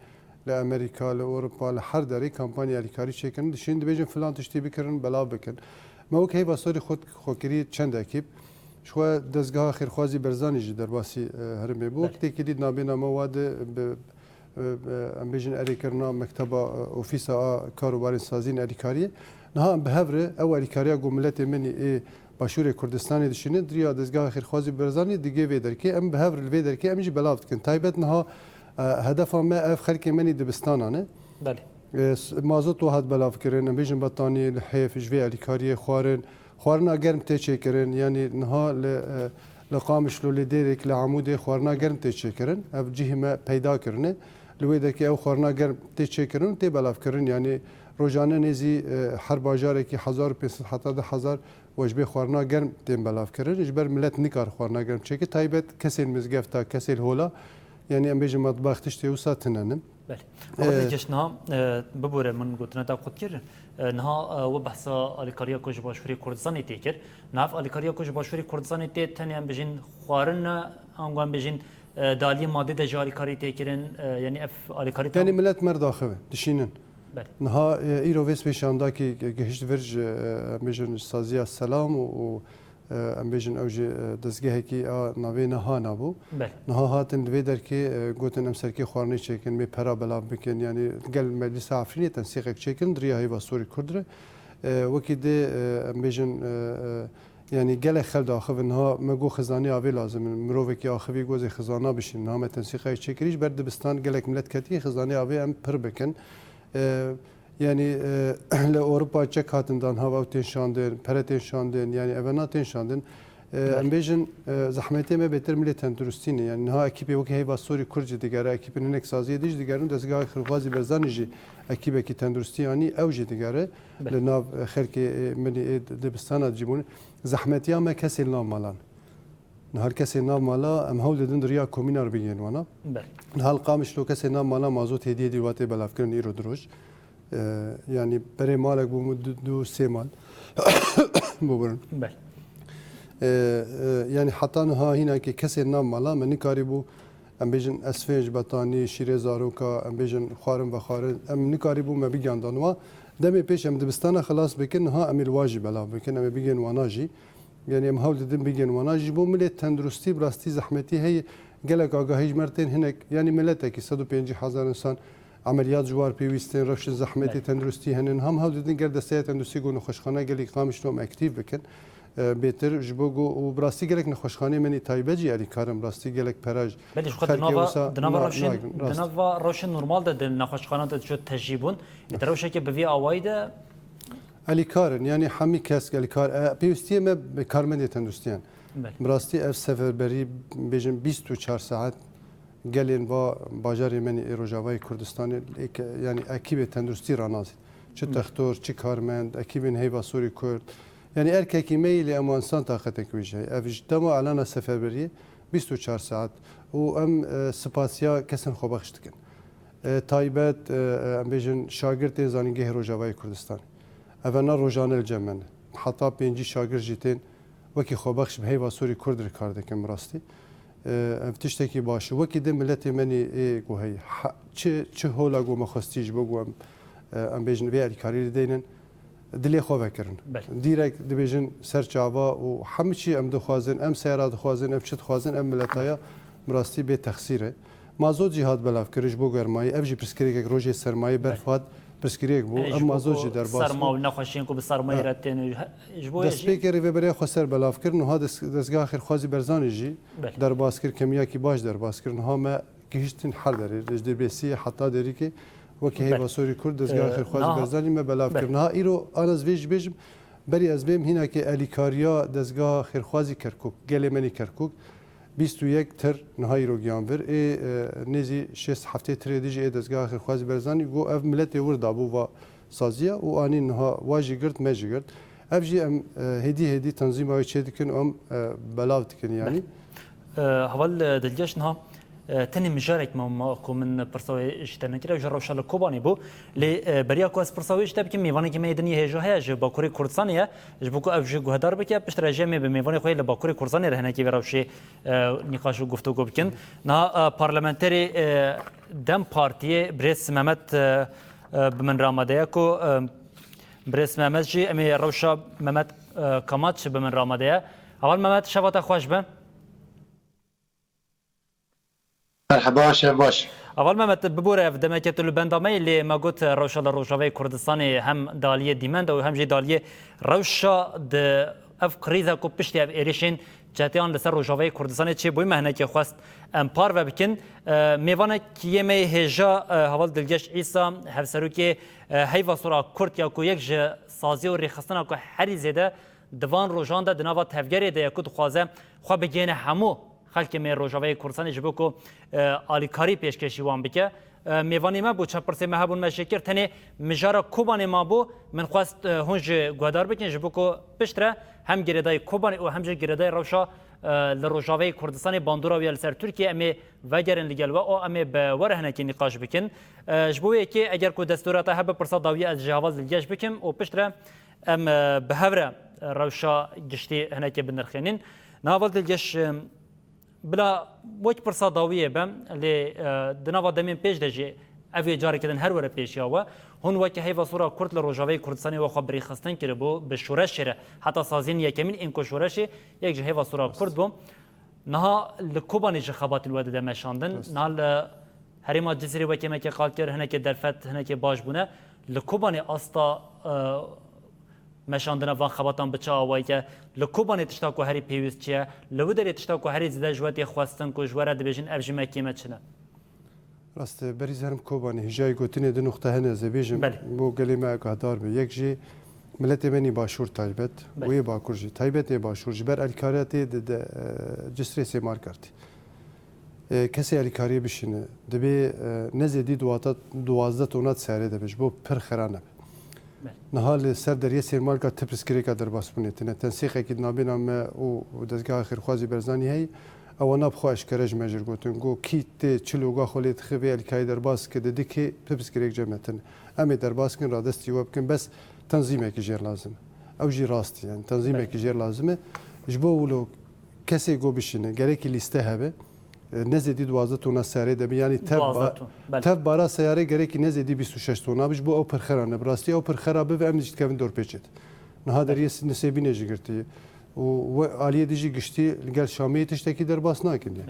li Amerîka, li Ewropa, li her derê kampanya elîkarî çêkirin. Dişîn dibêjin filan tiştî bikirin, belav bikin. Me wek Heyva Sorî xwe, xwe kirî çend ekîp. Ji xwe dezgeha Xêrxwazî Berzanî jî derbasî, e, herêmê bû. Belê. Wek têkilî nabêna me wa de bi e, e, em bêjin erêkirina mekteba, e, ofîsa a karobarên sazîn elîkariyê. Niha em bi hev re ew elîkariya ku miletê min ê Başûrê Kurdistanê dişîne, di riya dezgeha Xêrxwazî Berzanî digê vê derkê. Em bi hev re li vê derkê em jî belav dikin. Taybet niha, e, hedefa me ev xelkê me nî dibistanan e. Belê. E, s-, mazot wiha hat belav kirin, em bêjin betanî, lihêf, ji vê elîkariyê xwarin, xwarina germ tê çêkirin, yanî niha li, e, li Qamişlo, li Dêrêk, li Amûdê xwarina germ tê çêkirin. Ev cihê me peyda kirine. Li wê derkê ew xwarina germ tê çêkirin û tê belavkirin. Yanî rojane nêzî, e, her bajarekî hezar û pênc sed heta du hezar we ji bê xwarina germ tên belavkirin. Ji ber milet nikar xwarina germ çêke. Taybet kesên mizgefta, kesên hola, yanî em bêjin matbax tiştê wisa tune ne. Belê. Ee, Xwedê geş niha, e, bibore min gotina te qut kir. E, niha, e, we behsa alîkariya ku ji Başûrê Kurdistanê tê kir. Niha ev alîkariya ku ji Başûrê Kurdistanê tê tenê em bijîn xwarin ne, ango em bijîn, e, di aliyê madê de jî alîkarî tê kirin, e, yanî ev alîkarî te Yanî milet mer daxive, dişînin. Belê. Niha, e, îro vê spêşandakî ge-, gihişt vir ji, e, em bêjin saziya Selam û, û E, em bêjin ew jî, e, dezgehekî a navê niha nabû. Belê. Niha hatin li vê derkê, e, gotin em serkê xwarinê çêkin, mê pera belav bikin. Yanî gel Meclisa Efrînê tensîqek çêkin, di riya Heyva Sorî Kurd re. E, wekî dê, e, em bêjin, e, e, yanî gelek xel daxivin. Niha me got xizanê avê lazim in. Mirovekî axivî got ez ê xizana bişînim. Niha me tensîqek çêkirî, ji ber dibistan gelek milet ketiye, xizanê avê em pir bikin. E, Yanî, e, li Ewropa çek hatin dan, hava ew tên şandin, pere tên şandin, yanî evena tên şandin. E, Belê. Em bêjin, e, zehmetê me bêtir milê tenduristî ne. Yanî niha ekîpê wekî Heyva Sorî Kurd jî digere, ekîpên hinek saziyê dî jî digerin, dezgeha Xêrxwazî Berzanî jî ekîpekî tenduristî yanî ew jî digere. Belê. Li nav, e, xelkê, e, milî ê d-, dibistana dicîbûn. Zehmetiya me kesên nav malan. Niha li kesên nav mala em hewl didin di riya komîna re bigihên wana. Belê. Niha li Qamişlo kesên nav mala mazot hêdî hêdî watê belavkirin îro di roj. E, yanî berê malek bû du, du sê mal. Bûbûrin. Belê. E, e, yanî heta niha hîna ki kesên nav mala me nikarîbû, em bêjin esfên ji betanî, şîrê zaroka, em bêjin xwarin vexwarin, em nikarîbû me bigihanda niha. Demê pêş em dibistana xilas bikin, niha em ê li wa jî belav bikin, em ê bigihên wana jî. Yanî em hewl didin bigên wana. Ji bo milê tenduristî bi rastî zehmetî heye. Gelek agahî ji me re tên hinek, yanî miletekî sed û pêncî hezar însan emeliyat ji war pêwîst in, rewşên zehmetî Belê. tenduristî hene. Ham hewl didin ger desteya tenduristî got nexweşxane gelek Qamişlo em aktîf bikin. E, bêtir ji bo got û bi rastî gelek nexweşxaneyê me nî taybet jî elîkar in, bi rastî gelek pera ji Belê, ji xwe di xelkê nava, wisa di nava na-, rewşên, nagin, di rast. nava rewşên normal de di nexweşxanan de diçû tejî bûn. Di rewşeke bi vî awayî de Elîkar in, yanî hemî kes elîkar, e, pêwîstiyê me bi karmendê tenduristiyan. Belê. Bi rastî ev seferberî, bêjin bîst û çar saet gelên va bajarê me nî ê Rojavayê Kurdistanê, ê ke-, yanî ekîbê tenduristî ranazin. Çi textor, çi karmend, ekîbên Heyva Sorî Kurd. Yanî erkekî me yî lê em wan san taqetên ku jî heye. Ev ji dema elana seferberiyê bîst û çar saet. Û em, e, spasiya kesên xwebexş dikin. E, taybet, e, e, em bêjin şagirtên Zanîngehê Rojavayê Kurdistanê. Ev na rojane li cem me ne. Heta pêncî şagird jî tên wekî xwebexş bi Heyva Sorî Kurd re kar dikin bi rastî. E, ev tiştekî baş e. Wekî din miletê me nî ê ku heye. Ha, çi, çi hola ku me xwestî ji bo ku em, e, em bêjin vê alîkarî li deynin, dilê xwe vekirin. Belê. Dîrek dibêjin ser çava û hemû çî em dixwazin, em seyara dixwazin, em çi dixwazin, em mileta ya bi rastî bê texsîr e. Mazot jî hat belavkirin ji bo germayî. Ev jî pirsgirêkek rojê sermayê berf Belê. hat pirsgirêk bû. Belê, Em ji bo mazot ku jî derbas serma bû. û nexweşiyên ku bi sermayê Ha. re tên û ji he-, ji bo yê jî Destpêkê rêveberiya xwe ser belav kir. Niha des-, dezgeha Xêrxwazî Berzanî jî Belê. derbas kir, kemiyakî baş derbas kir. Niha me gihiştin her derê, ji Dirbêsiyê heta Derîkê, wekî Belê. Heyva Sorî Kurd, dezgeha Ee, Xêrxwazî niha Berzanî me belav Belê. kir. Niha îro an ez vê jî bêjim, berî ez bêm hînakê alîkariya dezgeha Xêrxwazî Kerkûk, gelê me nî Kerkûk, bîst û yek tir niha îro giyan vir. Ê, e, nêzî şêst heftê tirê dijî ê dezgeha Xêrxwazî Berzanî got ev miletê wir dabû va saziya û anî niha wa jî girt, me jî girt. Ev jî em, e, hêdî hêdî tenzîma wê çê dikin û em, e, belav dikin yanî. Belê. E, Heval, e, Dilgeş niha, e, tenê mijarek me, ma ku min pirsa wê ji te nekir, ew ji rewşa li Kobanê bû. Lê, e, beriya ku ez pirsa wê ji te bikim, mêvanekî me yê din yê hêja heye, ji Bakurê Kurdistanê ye. Ji bo ku ev jî guhdar bike, piştre jî em ê bi mêvanê xwe yê li Bakurê Kurdistanê re hinekî vê rewşê, e, nîqaş û guftûgo bikin. Niha, e, parlamenterê, e, DEM Partiyê birêz Mehmet, e, e, bi min re amade ye ku, e, birêz Mehmet jî em ê rewşa Mehmet, e, Kamaç bi min re amade ye. Heval Mehmet, şeva te xweş be. Merheba, şev baş. Heval Mehmet, bibore ev demeke tu li benda me yî, lê me got, e, rewşa li Rojavayê Kurdistanê hem di aliyê dîmen de û hem jî di aliyê rewşa di ev krîza ku piştî ev êrişên çeteyan li ser Rojavayê Kurdistanê çêbûyî, me hinekê xwest em parve bikin. E, mêvanek yê me yê hêja, e, Heval Dilgeş Îsa, hevserokê, e, Heyva Sora Kurd ya ku yek ji saziya û rêxistina ku herî zêde di van rojan de di nava tevgerê de ye ku dixwaze xwe bigihêne hemû xelkê me yê Rojavayê Kurdistanê ji bo ku, e, alîkarî pêşkêşî wan bike. E, mêvanê me bû, çend pirsê me hebûn me jê kir. Tenê mijara Kobanê mabû, min xwest, e, hûn ji guhdar bikin, ji bo ku piştre hem girêdayî Kobanê û hem jî girêdayî rewşa, e, li Rojavayê Kurdistanê bandora wî ya li ser Tirkiye, em ê vegerin li gel we û em ê bi we re hinekî nîqaş bikin. E, ji bo wê yekê eger ku destûra te hebe pirsa dawiyê ez ji Heval Dilgeş bikim û piştre em, e, bi hev re, e, rewşa giştî hinekê binirxînin. Niha Heval Dilgeş, e, Bila wek pirsa dawiyê be, lê, e, di nava demên pêş de jî ev ê carekê din her were pêşiya we. Hûn weke Heyva Sora Kurd li Rojavayê Kurdistanê we xwe bi rêxistin kiribû, bi şoreşê re, heta saziyên yekemîn ên ku şoreşê yek ji Heyva Sora Kurd bû. Niha li Kobanê jî xebatên we dide meşandin. Niha li herêma Cizîrê wekî me qal kir, hinekê derfet, hinekê baş bûne. Li Kobanê asta, e, meşandina van xebatan bi çi awayî ye? Li Kobanê tişta ku herî pêwîst çi ye? Li wê derê tişta ku herî zêde ji we tê xwestin ku ji we re dibêjin ev ji me kêm e çi ne? Rast e, berî zerim Kobanê hêjayî gotinê du nuqte hene ez ê bêjim. Belê. Bo gelê me guhdar be. Yek jî miletê me nî Başûr taybet, Belê. û yê Bakur jî. Taybet ê Başûr ji ber alîkariya tê di, di, e, Cisrê Sêmarkar tê. E, kesê alîkariyê bişîne, divê, e, ne zêdî duwata-, duwazdeh tona di serê de be, ji bo pir xera nebe. Belê. Niha li ser deriyê Sêrmalka ti pirsgirêka derbasbûnê tine. Tensîqekî di nabêna me û dezgeha Xêrxwazî Berzanî heye. Ewana bi xwe eşkere ji me jî gotin. Got, kî tê çi loga xwe lê dixe vê alîkariyê derbas dike, di dikê ti pirsgirêk cem me tine. Em ê derbas kin, radestî we bikin, bes tenzîmekî jêr lazim e. Ew jî rast e, yani tenzîmekî Belê. jêr lazim e. Ji bo wilo kesê ku bişîne, gerekî lîste hebe, e, ne zêdî duwazdeh tona serê de be, yani tev Duwazdeh ba-, ton, belê. tev bara seyarê gerekî ne zêdî bîst û şeş tona be, ji bo ew pirxera ne. Bi rastî ew pirxera bibe, em jî dikevin dorpêçê de. Niha deriyê Nisêbînê jî girtiye. Û we aliyê dijî giştî li gel Şamiyê tiştekî derbas nakin, yani.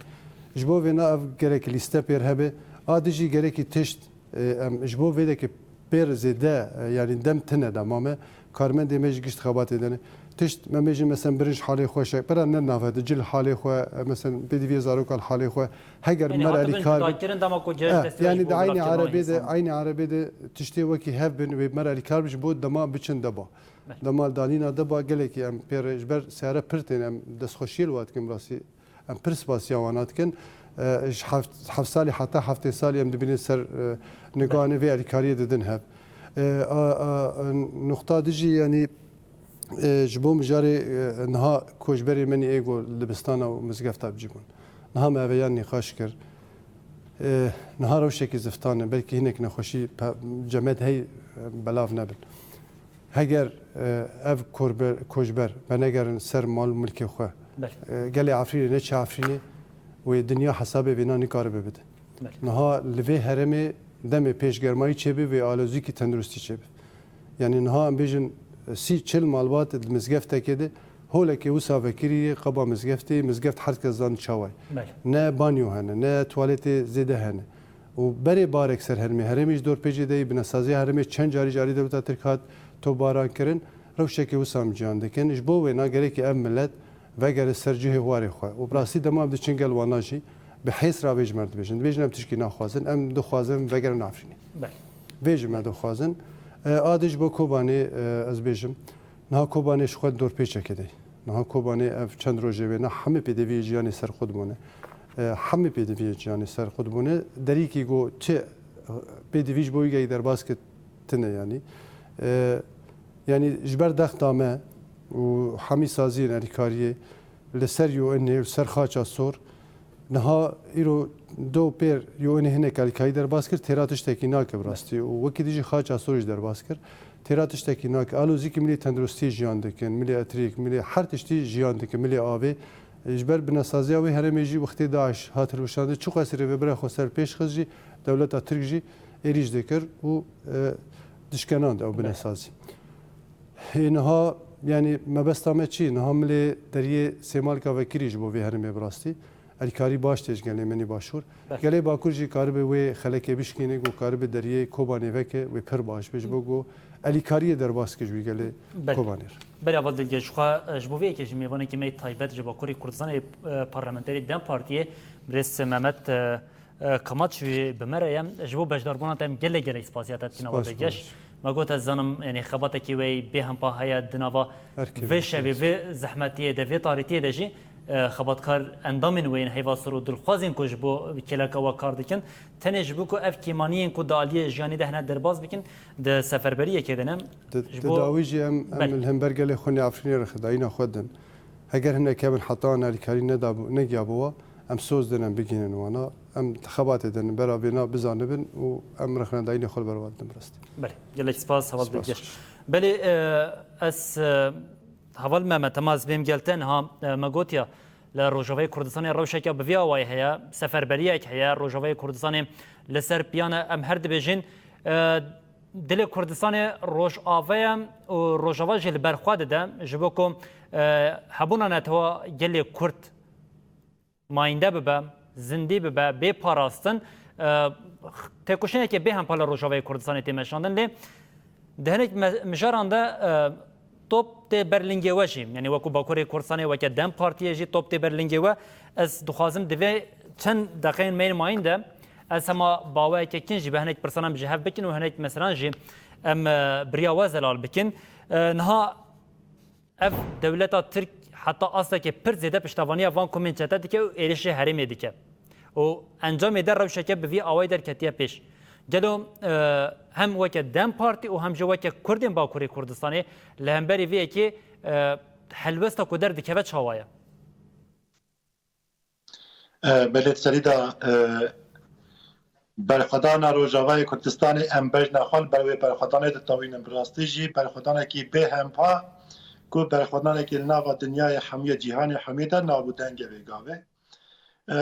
Ji bo vêna ev gerekî lîste pêr hebe, a dijî gerekî tişt, e, em ji bo vê deke pêr zêde, e, yani dem tine dema me, karmendê me jî gişt xebatê de ne. Tişt me bêjin, mesela, birinc halê xwe şek, pera ne nave de, cil halê xwe, e, mesela, pêdiviyê zarokan halê xwe, heger Yani mer hatibin alîkar bin. Judakirin dema ku cihê Eh, destê yani ji bo di aynî guhdarkirina erebê de, însan. Aynî erebê de tiştê wekî hev bin, wê mer alîkar bin, ji bo dema biçin deba. Belê. Dema danîna deba gelekî em pê re, ji ber seyare pir tên, em destxweşiyê li we dikin, rastî. Em pir spasiya wana dikin. E, ji heft, heft salî heta heftê salî em dibînin ser, e, niganê vê alîkariyê didin hev. E, a, a, nuqta dijî, yanî, e, ji bo mijarê, e, niha koçberê me nî ê ku li dibistana û mizgefta bi cî bûn. Niha me ev yan nîqaş kir. E, niha rewşekî ziftan e, belkî hinek nexweşî pe-, cemed hey, e, belav nebin. Heger, e, ev korber, koçber me negerin ser mal û milkê xwe, Belê. e, gelê Efrînê neçe Efrînê, wê dinya hesabê vêna nikaribe bide. Belê. Niha li vê herêmê demê pêşgermayî çêbe, vê alozîkî tenduristî çêbe. Yanî niha em bêjin sî çil malbat di mizgeftekê de holekê wisa vekirî qeba mizgeftê, mizgeft her kes zan çawa ye. Belê. Ne banyo hene, ne tuwaletê zêde hene. Û berê barek ser herêmê, herêmê ji dorpêcê de yî, binesaziya herêmê çend carî ji alî dewleta Tirk hat topbaran kirin, rewşekê wisa em ciyan dikin. Ji bo wêna gerekî ev milet vegere ser cihê warê xwe. Û bi rastî dema em diçin gel wana jî bi hês re vê ji me re dibêjin. Dibêjin em tişkî naxwazin, em dixwazin vegerin Efrînê. Belê. Vê ji me dixwazin. E, a dî ji bo Kobanê, e, ez bêjim, niha Kobanê ji xwe di dorpêçekê de ye. Niha Kobanê ev çend rojê wê, niha hemî pêdiviyê jiyanê ser xwe dibûne. E, hemî pêdiviyê jiyanê ser xwe dibûne. Derîkî ku çi pêdivî ji bo wî geyî derbas kir tune yanî. E, yanî ji ber dexta me û hemî saziyên alîkariyê li ser U N'ê, li ser Xaça Sor, niha îro do pêr U N'ê hinek alîkarî derbas kir, têra tiştekî nake bi rastî. Û wekî dijî Xaça Sor jî derbas kir. Têra tiştekî nake. Alozîkî milê tenduristî jiyan dikin, milê etrîk, milê her tiştî jiyan dikin, milê avê. Ji ber binesaziya wê herêmê jî wextê DAIŞ hat hilweşandin, çiqas rêvebira xwe ser pêş xist jî, dewleta Tirk jî êrîş dikir û, e, dişkenand ew binesazî. Hê niha, yanî mebesta me çi? Niha milê deriyê Sêmalka vekirî ji bo vê herêmê bi rastî. Alîkarî baş tê ji gelê me nî başûr. Belê. Gelê Bakur jî karibe wê xelekê bişkîne, ku karibe deriyê Kobanê veke, wê pir baş be, ji bo ku alîkariyê derbas ke ji wî gelê Belê. Kobanê re. Belê, Heval Dilgeş, xwe, e, ji bo vê yekê jî mêvanekî me yê taybet ji Bakurê Kurdistanê, e, parlamenterê DEM Partiyê, birêz Mehmet, e, e, Kamaç wî bi me re ye. Ji bo beşdarbûna te em gelek gelek spasiya te dikîn, Heval Spas, Dilgeş. Kamaç. Me got, ez zanim, yanî xebatekî wê bêhempa heye di nava Her kevin vê şevê, vê zehmetiyê de, vê tarîtiyê de jî, e, xebatkar endamên wê yên heyva sor û dilxwazên ku ji bo kêleka we kar dikin, tenê ji bo ku ev kêmaniyên ku di aliyê jiyanê de hene derbas bikin, di seferberiyekê de ne. Di, Ji di bo dawî jî em, em Belê. li hember gelê xwe nê Efrînê re xedayîna xwe din. Heger hinek hebin heta an alîkarî nedabû-, negiyabû we, em soz din em bigihînin wana. Em di xebatê de ne, bera vêna bizanibin û em rexnedayînê xwe li ber wan didin bi rastî. Belê, gelek spas, Heval Spas Dilgeş. xweş. Belê, e, ez, e, Heval Mehmet, hema ez bêm gel te niha, e, me gotiya, li Rojavayê Kurdistanê rewşeke bi vî awayî heye, seferberiyek heye, Rojavayê Kurdistanê li ser piyan e, em her dibêjin, e, dilê Kurdistanê Rojava ye û Rojava jî li ber xwe dide, ji bo ku, e, hebûna netewa gelê Kurd mayînde bibe, zindî bibe, bê parastin, e, têkoşîneke bêhempa li Rojavayê Kurdistanê tê meşandin. Lê di hinek me-, mijaran de, e, top tê ber lingê we jî. Yanî wekû Bakurê Kurdistanê, weke DEM Partiyê jî top tê ber lingê we. Ez dixwazim di vê çend deqeyên me yên mayîn de ez hema baweyeke kin jî bi hinek pirsan em ji hev bikin û hinek meselan jî em, e, bi riya we zelal bikin. E, niha Ev dewleta Tirk heta astekê pir zêde piştevaniya van komên çete dike û êrişê herêmê dike. Û encamê de rewşeke bi vî awayî derketiye pêş. Gelo, e, hem weke DEM Partî û hem jî weke Kurdên Bakurê Kurdistanê li hemberî vê yekê, e, helwesta ku derdikeve çawa ye? E, belê, di serî de, e, berxwedana Rojavayê Kurdistanê em bejna xwe li ber wê berxwedanê ditewînin. Bi rastî jî berxwedanekî bêhempa ku berxwedanekî li nava dinyayê hemûyê, cîhanê hemûyê de nav û dengê vê gavê. E,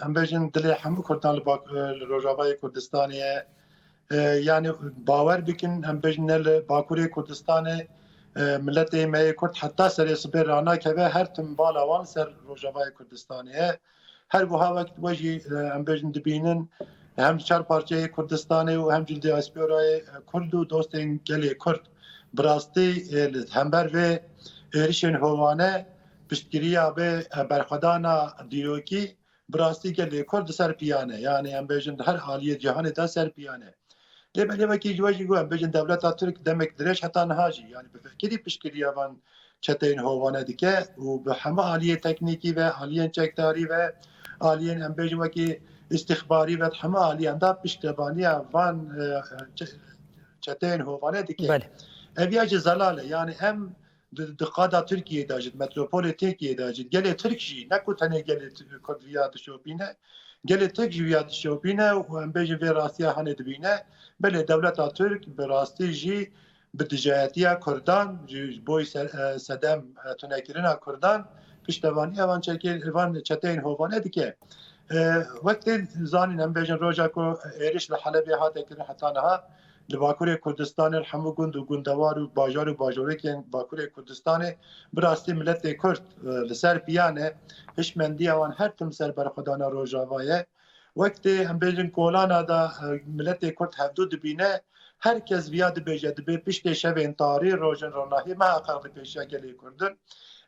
em bêjin dilê hemû Kurdan li Bak-, li Rojavayê Kurdistanê ye. E, yanî bawer bikin, em bêjin ne li Bakurê Kurdistanê, e, miletê me yê Kurd heta serê sibê ranakeve, her tim bala wan ser Rojavayê Kurdistanê ye. Her wiha wek we jî, e, em bêjin dibînin, hem çar parçeyê Kurdistanê û hem jî diasporayê, e, Kurd û dostên gelê Kurd bi rastî, e, li hember vê êrişên hovane piştgiriya vê, e, berxwedana dîrokî bi rastî gelê Kurd di ser piyan e. Yanî em bêjin di her aliyê cîhanê de ser piyan e. Lê belê wekî ji we jî got, em bêjin dewleta Tirk demek dirêj heta niha jî, yanî bi vekirî piştgiriya van çeteyên hovane dike û bi hemû aliyê teknîkî ve, aliyên çekdarî ve, aliyên em bêjin wekî îstîxbarî ve, di hemû aliyan de piştevaniya van, e, çe-, çeteyên hovane dike. Belê. Ev ya jî zelal e. Yani em di, di qada Tirkiyê de jî, di metropolê Tirkiyê de jî, gelê Tirk jî, ne ku tenê gelê Tirk, Kurd viya dişopîne, gelê Tirk jî viya dişopîne û em bêjin vê rastiya hanê dibîne. Belê dewleta Tirk bi rastî jî bi dijayetiya Kurdan, ji, ji bo ser, e, sedem, e, tunekirina Kurdan, piştevaniya van çekê-, van çeteyên hovane dike. E, wek tê zanîn, em bêjin roja ku êriş li Helebê hate kirin heta niha, li Bakurê Kurdistanê, li hemû gund û gundewar û bajar û bajorêkên Bakurê Kurdistanê, bi rastî miletê Kurd, e, li ser piyan e, hişmendiya wan her tim ser berxwedana Rojava ye. Wek tê, em bêjin, kolana da, e, miletê Kurd hevdû dibîne, her kes viya dibêje, dibê piştê şevên tarî, rojên ronahî, miheqeq li pêşiya gelê Kurd in.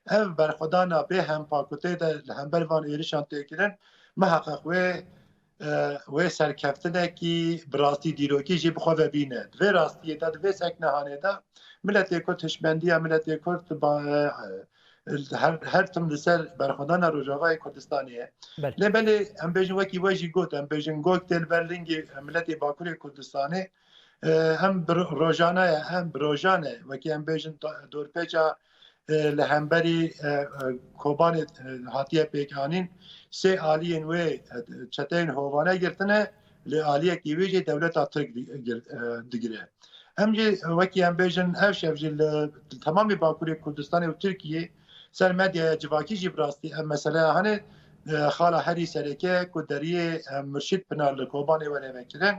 Ev berxwedana bê hempa ku tê de li hember van êrişan tê kirin, miheqeq wê, e, wê serkeftinekî bi rastî dîrokî jî bi xwe ve bîne. Di vê rastiyê de, di vê seknehanê de miletê Kurd, hişmendiya miletê Kurd ba-, e, her, her tim li ser berxwedana Rojavayê Kurdistanê ye. Belê. Lê belê em bêjin, wekî we jî got, em bêjin gog tê li ber lingê miletê Bakurê Kurdistanê, e, em bi ro-, rojane ye, em bi rojan e, wekî em bêjin do-, dorpêça, e, li hemberî, e, e, Kobanê, e, hatiye pêkanîn, sê aliyên wê, e, çeteyên hovane girtine, li aliyekî wê jî dewleta Tirk di-, gir-, e, digire. Em jî wekî em bêjin ev şev jî li, li temamê Bakurê Kurdistanê û Tirkiyê ser medyaya civakî jî bi rastî ev meseleya hene, e, xala herî sereke ku deriyê, e, Murşîd Pinar li Kobanê were vekirin,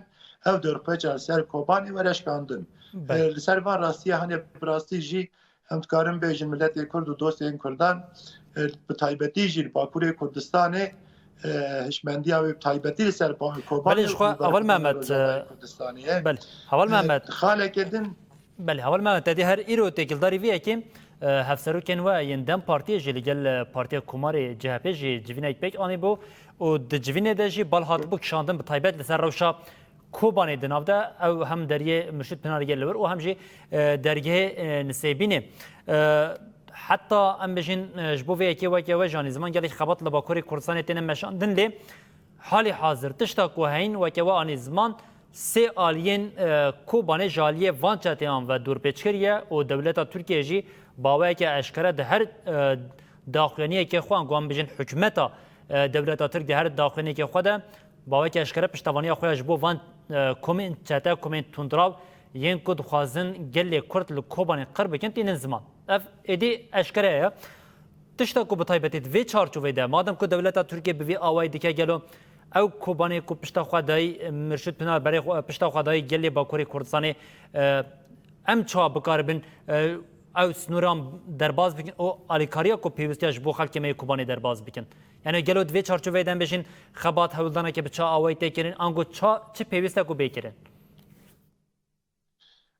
ev dorpêça li ser Kobanê were şikandin. Belê. E, li ser van rastiya hene bi rastî jî em dikarin bêjin miletê Kurd û dostên Kurdan, e, bi taybetî jî li Bakurê Kurdistanê, e, hişmendiya wê bi taybetî li ser ba-, Kobanê Belê, ji xwe û Heval Mehmet, Rojavayê e, Kurdistanê ye. Belê, Heval E, Mehmet. Xaleke din Belê, Heval Mehmet, te dî her îro têkildarî vê yekê, e, hevserokên we yên DEM Partiyê jî li gel, e, Partiya Komarê C H P jî civînek pêk anîbû û di civînê de jî bal hatibû kişandin bi taybet li ser rewşa Kobanê di nav de, ew hem deriyê Murşid Pinarê gel li wir û hem jî, e, dergehê, e, Nisêbînê. E, heta em bêjin, e, ji bo vê yekê weke we jî anî ziman gelek xebat li Bakurê Kurdistanê têne meşandin, lê halî hazir tişta ku heyîn weke we anî ziman sê aliyên, e, Kobanê ji aliyê van çeteyan ve dorpêç kiriye û dewleta Tirkiye jî bi awayeke eşkere di her, e, daxuyaniyeke xwe, ango em bêjin hikûmeta, e, dewleta Tirk di her daxuyaniyeke xwe de bi awayeke eşkere piştevaniya xwe ya ji bo van, e, komên çete, komên tundraw yên ku dixwazin gelê Kurd li Kobanê qir bikin, tînin ziman. Ev êdî eşkere ye. Tişta ku bi taybetî di vê çarçoveyê de, madem ku dewleta Tirkiye bi vî awayî dike, gelo ew Kobanê ku pişta xwe dayî Mirşid Pinar berê xwe, pişta xwe dayî gelê Bakurê Kurdistanê, e, em çawa bikaribin, e, ew sinoran derbas bikin û alîkariya ku pêwîst e ji bo xelkê me yê Kobanê derbas bikin? Yani gelo di vê çarçoveyê de em bêjin xebat hewldaneke bi çi awayî tê kirin, ango ça, çi pêwîst e ku bê kirin?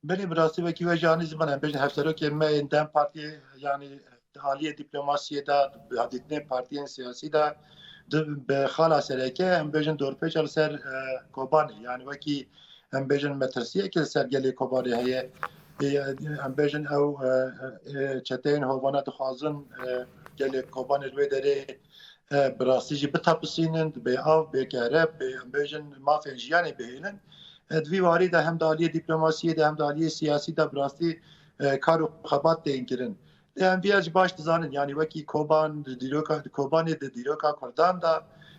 Belê, bi rastî wekî we jî anî ziman, em bêjin hevserokên me yên DEM Partiyê, yanî di aliyê dîplomasiyê de, bi dîtinên partiyên siyasî de, di, bi xala sereke, em bêjin dorpêça li ser, e, Kobanê, yanî wekî em bêjin metirsiyeke li ser gelê Kobanê heye. E, em bêjin ew, e, e, çeteyên hovane dixwazin, e, gelê Kobanê li wê derê, e, bi rastî jî bitepisînin, bê av, bê kereb, bê, em bêjin mafên jiyanê bihêlin. E, di vî warî de hem di aliyê dîplomasiyê de hem di aliyê siyasî de bi rastî, e, kar û xebat tên kirin. Lê em vîya jî baş dizanin, yanî wekî Koban, di dîroka, Kobanê di dîroka Kurdan de,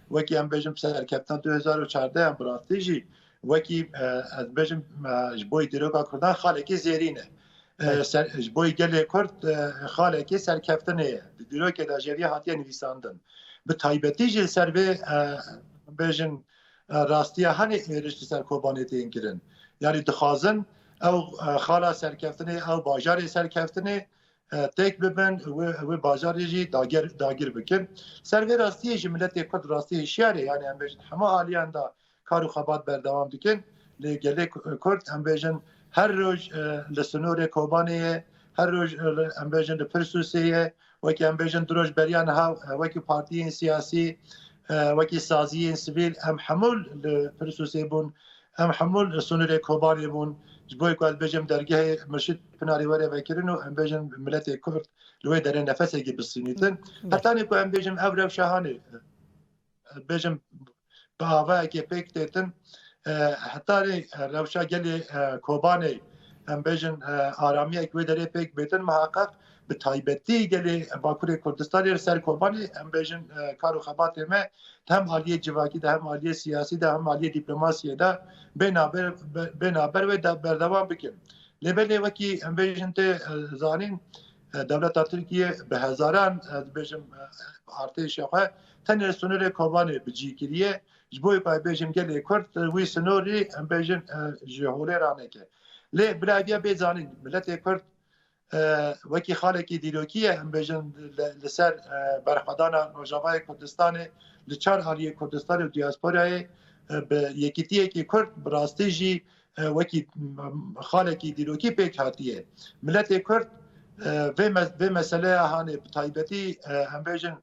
wekî em bêjin bi serkeftina du hezar û çardeh em bi rastî jî wekî, e, ez bêjim, e, ji bo dîroka Kurdan xalekî zêrîn e. E, ser, ji bo gelê Kurd, e, xalekî serkeftinê ye. Di dîrokê de jêrî hatiye nivîsandin. Bi taybetî jî li ser vê, e, bêjin, e, rastiya hene êriş li ser Kobanê tên kirin. Yanî dixwazin ew, e, xala serkeftinê, ew bajarê serkeftinê, e, têk bibin, wê, wê bajarê jî dagir, dagir bikin. Ser vê rastiyê jî miletê Kurd rastî hişyar e. Yanî em bêjin hema aliyan de kar û xebat berdewam dikin. Lê gelê Kurd, em bêjin, her roj, e, li sinorê Kobanê ye, her roj, e, li, em bêjin, li Pirsûsê ye, wekî em bêjin du roj beriya niha, e, wekî partiyên siyasî, e, wekî saziyên sivîl, em hemû li Pirsûsê bûn, em hemû li sinorê Kobanê bûn. Ji bo ku ez bêjim dergehê Mirşid Pinarê were vekirin û em bêjin miletê Kurd li wê derê nefesekî bisînîtin. Belê. Hetanê ku em bêjin ev rewşa hanê, bêjim, bi avayekê pêk têtin, e, hetanê, e, rewşa gelê, e, Kobanê em bêjin, e, aramiyek wê derê pêk bêtin, muheqeq bi taybetî gelê Bakurê Kurdistanê li ser Kobanê, em bêjin, e, kar û xebatê me hem aliyê civakî de hem aliyê siyasî de hem aliyê dîplomasiyê de bê naber, bê naber wê de berdewam bikin. Lê belê wekî em bêjin tê, e, zanîn, e, dewleta Tirkiye bi hezaran, e, dibêjim, e, artêşa xwe tenê sînorê Kobanê bi cî kiriye. Ji bo ku em bêjin gelê Kurd, e, wî sînorî em bêjin, e, ji holê raneke. Lê bila eviya bê zanîn, miletê Kurd, e, wekî xalekî dîrokî ye, em bêjin li, li ser, e, berxwedana Rojavayê Kurdistanê, li çar aliyê Kurdistanê û diasporayê, e, bi yekîtiyekî Kurd bi rastî jî, e, wekî, m-, xalekî dîrokî pêk hatiye. Miletê Kurd, e, vê me-, vê meseleya hanê bi taybetî, e, em bêjin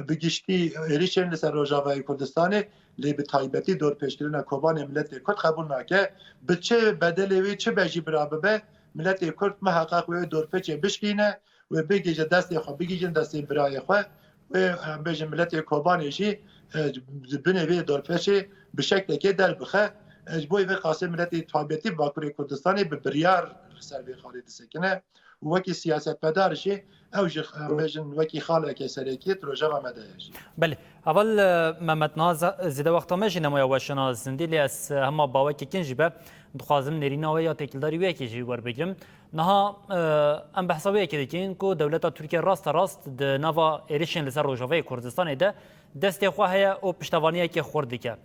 bi giştî êrişên li ser Rojavayê Kurdistanê, lê bi taybetî dorpêçkirina Kobanê miletê Kurd qebûl nake. Bi çi bedelê wê çi be jî bira bibe, miletê Kurd miheqeq wê dorpêçê bişkîne, wê bigihîje destê xwe, bigihîjin destê birayê xwe. Wê, em bêjin, miletê Kobanê jî, e, di binê vê dorpêçê bi şeklekê derbixe. E, ji bo vê qasê miletê taybetî Bakurê Kurdistanê bi biryar li ser vê xalê disekine. Û wekî siyasetmedar jî ew jî, em bêjin, wekî xaleke serekî di rojeva me de ye jî. Belê. Heval, e, Mehmet, niha ze-, zêde wexta me jî nemaye weşana zindî, lê ez, e, hema bawekê kin jî be, dixwazim nêrîna we ya têkildarî wê yekê jî werbigirim. Niha, e, em behsa wê yekê dikin ku dewleta Tirkiye raste rast di nava êrişên li ser Rojavayê Kurdistanê de destê xwe heye û piştevaniyekê xurt dike.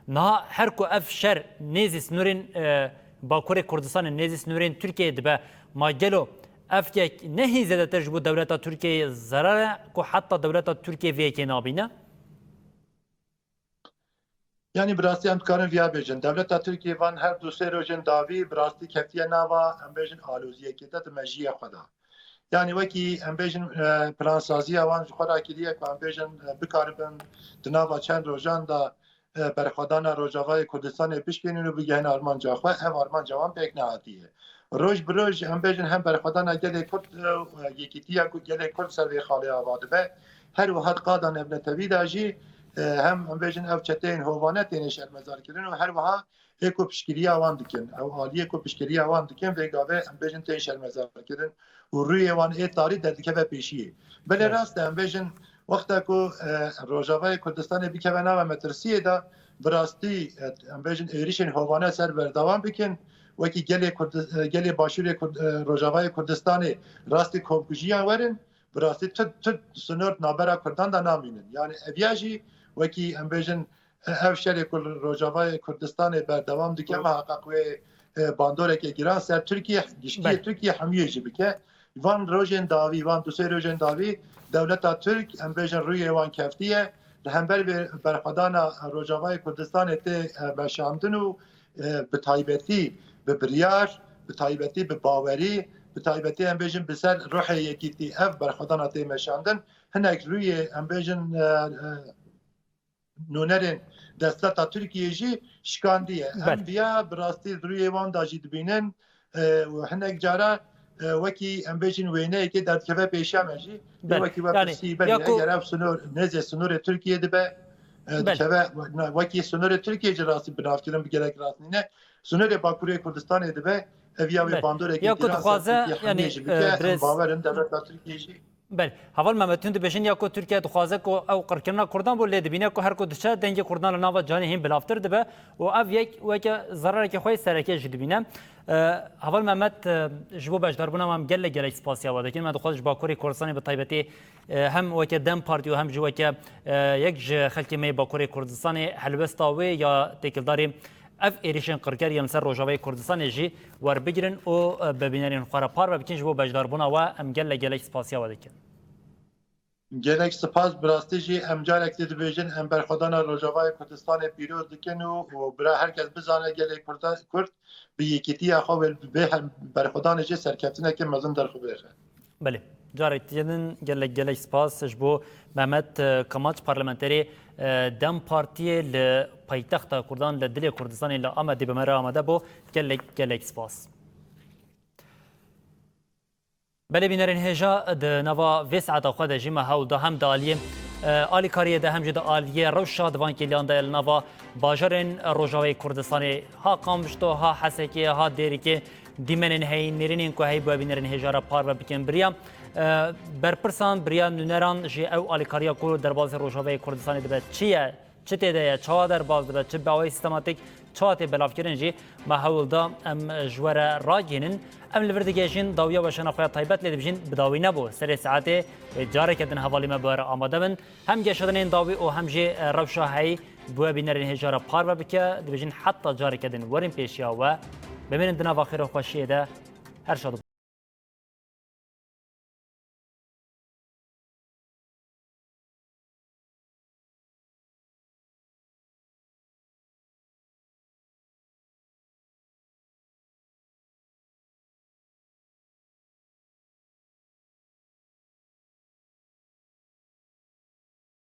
Niha her ku ev şer nêzî sînorên, e, Bakurê Kurdistanê, nêzî sînorên Tirkiyeyê dibe, ma gelo ev yek ne hîn zêdetir ji bo dewleta Tirkiyeyê zerar e ku heta dewleta Tirkiye vê yekê nabîne? Yanî bi rastî em dikarin viya bêjin. Dewleta Tirkiyê van her du sê rojên dawî bi rastî ketiye nava, em bêjin, aloziyekê de di mejiyê xwe de. Yanî wekî em bêjin, e, plansaziya wan ji xwe re kiriye ku em bêjin, e, bikaribin di nava çend rojan de, e, berxwedana Rojavayê Kurdistanê bişkênin û bigihên armanca xwe, ev armanca wan pêk nehatiye. Roj bi roj em bêjin hem berxwedana gelê Kurd, e, yekîtiya ku gelê Kurd ser vê xalê ava dibe, her wiha di qada navnetewî de jî, e, hem em bêjin ev çeteyên hovane têne şermezarkirin û her wiha ê ku piştgiriya wan dikin, ew aliyê ku piştgiriya wan dikin, vê gavê em bêjin tên şermezarkirin û rûyê wan ê tarî derdikeve pêşiyê. Belê, rast e, em bêjin wexta ku, e, Rojavayê Kurdistanê bikeve nava metirsiyê de, bi rastî, e, em bêjin êrişên hovane ser berdewam bikin, wekî gelê Kurdi-, e, gelê Başûrê Kurd-, e, Rojavayê Kurdistanê rastî komkujiyan werin, bi rastî tu, tu sinor navbera Kurdan de namînin. Yani eviya jî wekî em bêjin, e, ev şerê ku li Rojavayê Kurdistanê berdewam dike, muheqeq wê, e, bandoreke giran ser Tirkiye, giştiyê Tirkiye hemiyê jî bike. Van rojên dawî, van du sê rojên dawî dewleta Tirk, em bêjin, rûyê wan keftiye. Li hember vê berxwedana Rojavayê Kurdistanê tê, e, meşandin û, e, bi taybetî bi biryar, bi taybetî bi bawerî, bi taybetî em bêjin bi ser ruhê yekîtî ev berxwedana tê meşandin. Hinek rûyê, em bêjin, e, e, nûnerên desteta Tirkiyê jî şikandiye. Em viya bi rastî rûyê wan da jî dibînin, e, û hinek cara, e, wekî em bêjin wêneyekê derdikeve pêşiya me jî. Wekî we pirsî, belê, eger ev sinor nêzê sinorê Tirkiyê dibe, e, dikeve, na, wekî sinorê Tirkiyê jî rastî binavkirin bi gelek rast nîne. Sinorê Bakurê Kurdistanê dibe, ev ya wê bandoreke giran ser Tirkiye hemiyê jî bike. Em bawer in dewleta Tirkiyê jî Belê. Heval Mehmet, hûn dibêjin ya ku Tirkiye dixwaze ku ew qirkirina Kurdan bo, lê dibîne ku her ku diçe dengê Kurdan li nava cîhanê hîn bilavtir dibe û ev yek weke zerareke xwe yê sereke jî dibîne. E, Heval Mehmet, e, ji bo beşdarbûna me em gelek gelek spasiya we dikin. Me dixwest ji Bakurê Kurdistanê bi taybetî, e, hem weke DEM Partî û hem jî weke, e, yek ji xelkê me yê Bakurê Kurdistanê helwesta wê ya têkildarî ev êrişên qirker yên li ser Rojavayê Kurdistanê jî werbigirin û, e, bi bînerên xwe re parve bikin. Ji bo beşdarbûna we em gelek gelek spasiya we dikin. Gelek spas, bi rastî jî em carek dî dibêjin, em berxwedana Rojavayê Kurdistanê pîroz dikin û, û bira her kes bizane gelê Kurda-, Kurd bi yekîtiya xwe wê bê hem berxwedanê jî serkeftineke mezin derxwe bêxe. Belê. Carek din gelek, gelek spas ji bo Mehmet, e, Kamaç, parlamenterê, e, DEM Partiyê li paytexta Kurdan, li dilê Kurdistanê, li Amedê bi me re amade bû. Gelek, gelek spas. Belê bînerên hêja, di nava vê saeta xwe de jî me hewl da hem di aliyê, e, alîkariyê de hem jî di aliyê rewşa di van kêliyan de li nava bajarên Rojavayê Kurdistanê, ha Qamişlo, ha Hesekê, ha Dêrikê, Dîmenên heyî, nêrînên ku heyî bi we bînerên hêja re parve bikin. Biriya, e, berpirsan, biriya nûneran jî ew alîkariya ku derbasî Rojavayê Kurdistanê dibe çi ye? Çi tê de ye? Çawa derbas dibe? Çi bi awayî sîstematîk çawa tê belavkirin jî me hewl da em ji we re ragihînin. Em li vir digihêjin, dawiya weşana xwe ya taybet lê dibijîn bi dawî nebû. Serê saetê wê careke din hevalî me bi we re amade bin. Hem geşedanên dawî û hem jî, e, rewşa heyî bi we bînerên hêja re parve bike. Dibêjin heta careke din werin pêşiya we. Bimînin di nava xêr û xweşiyê de. Her şad û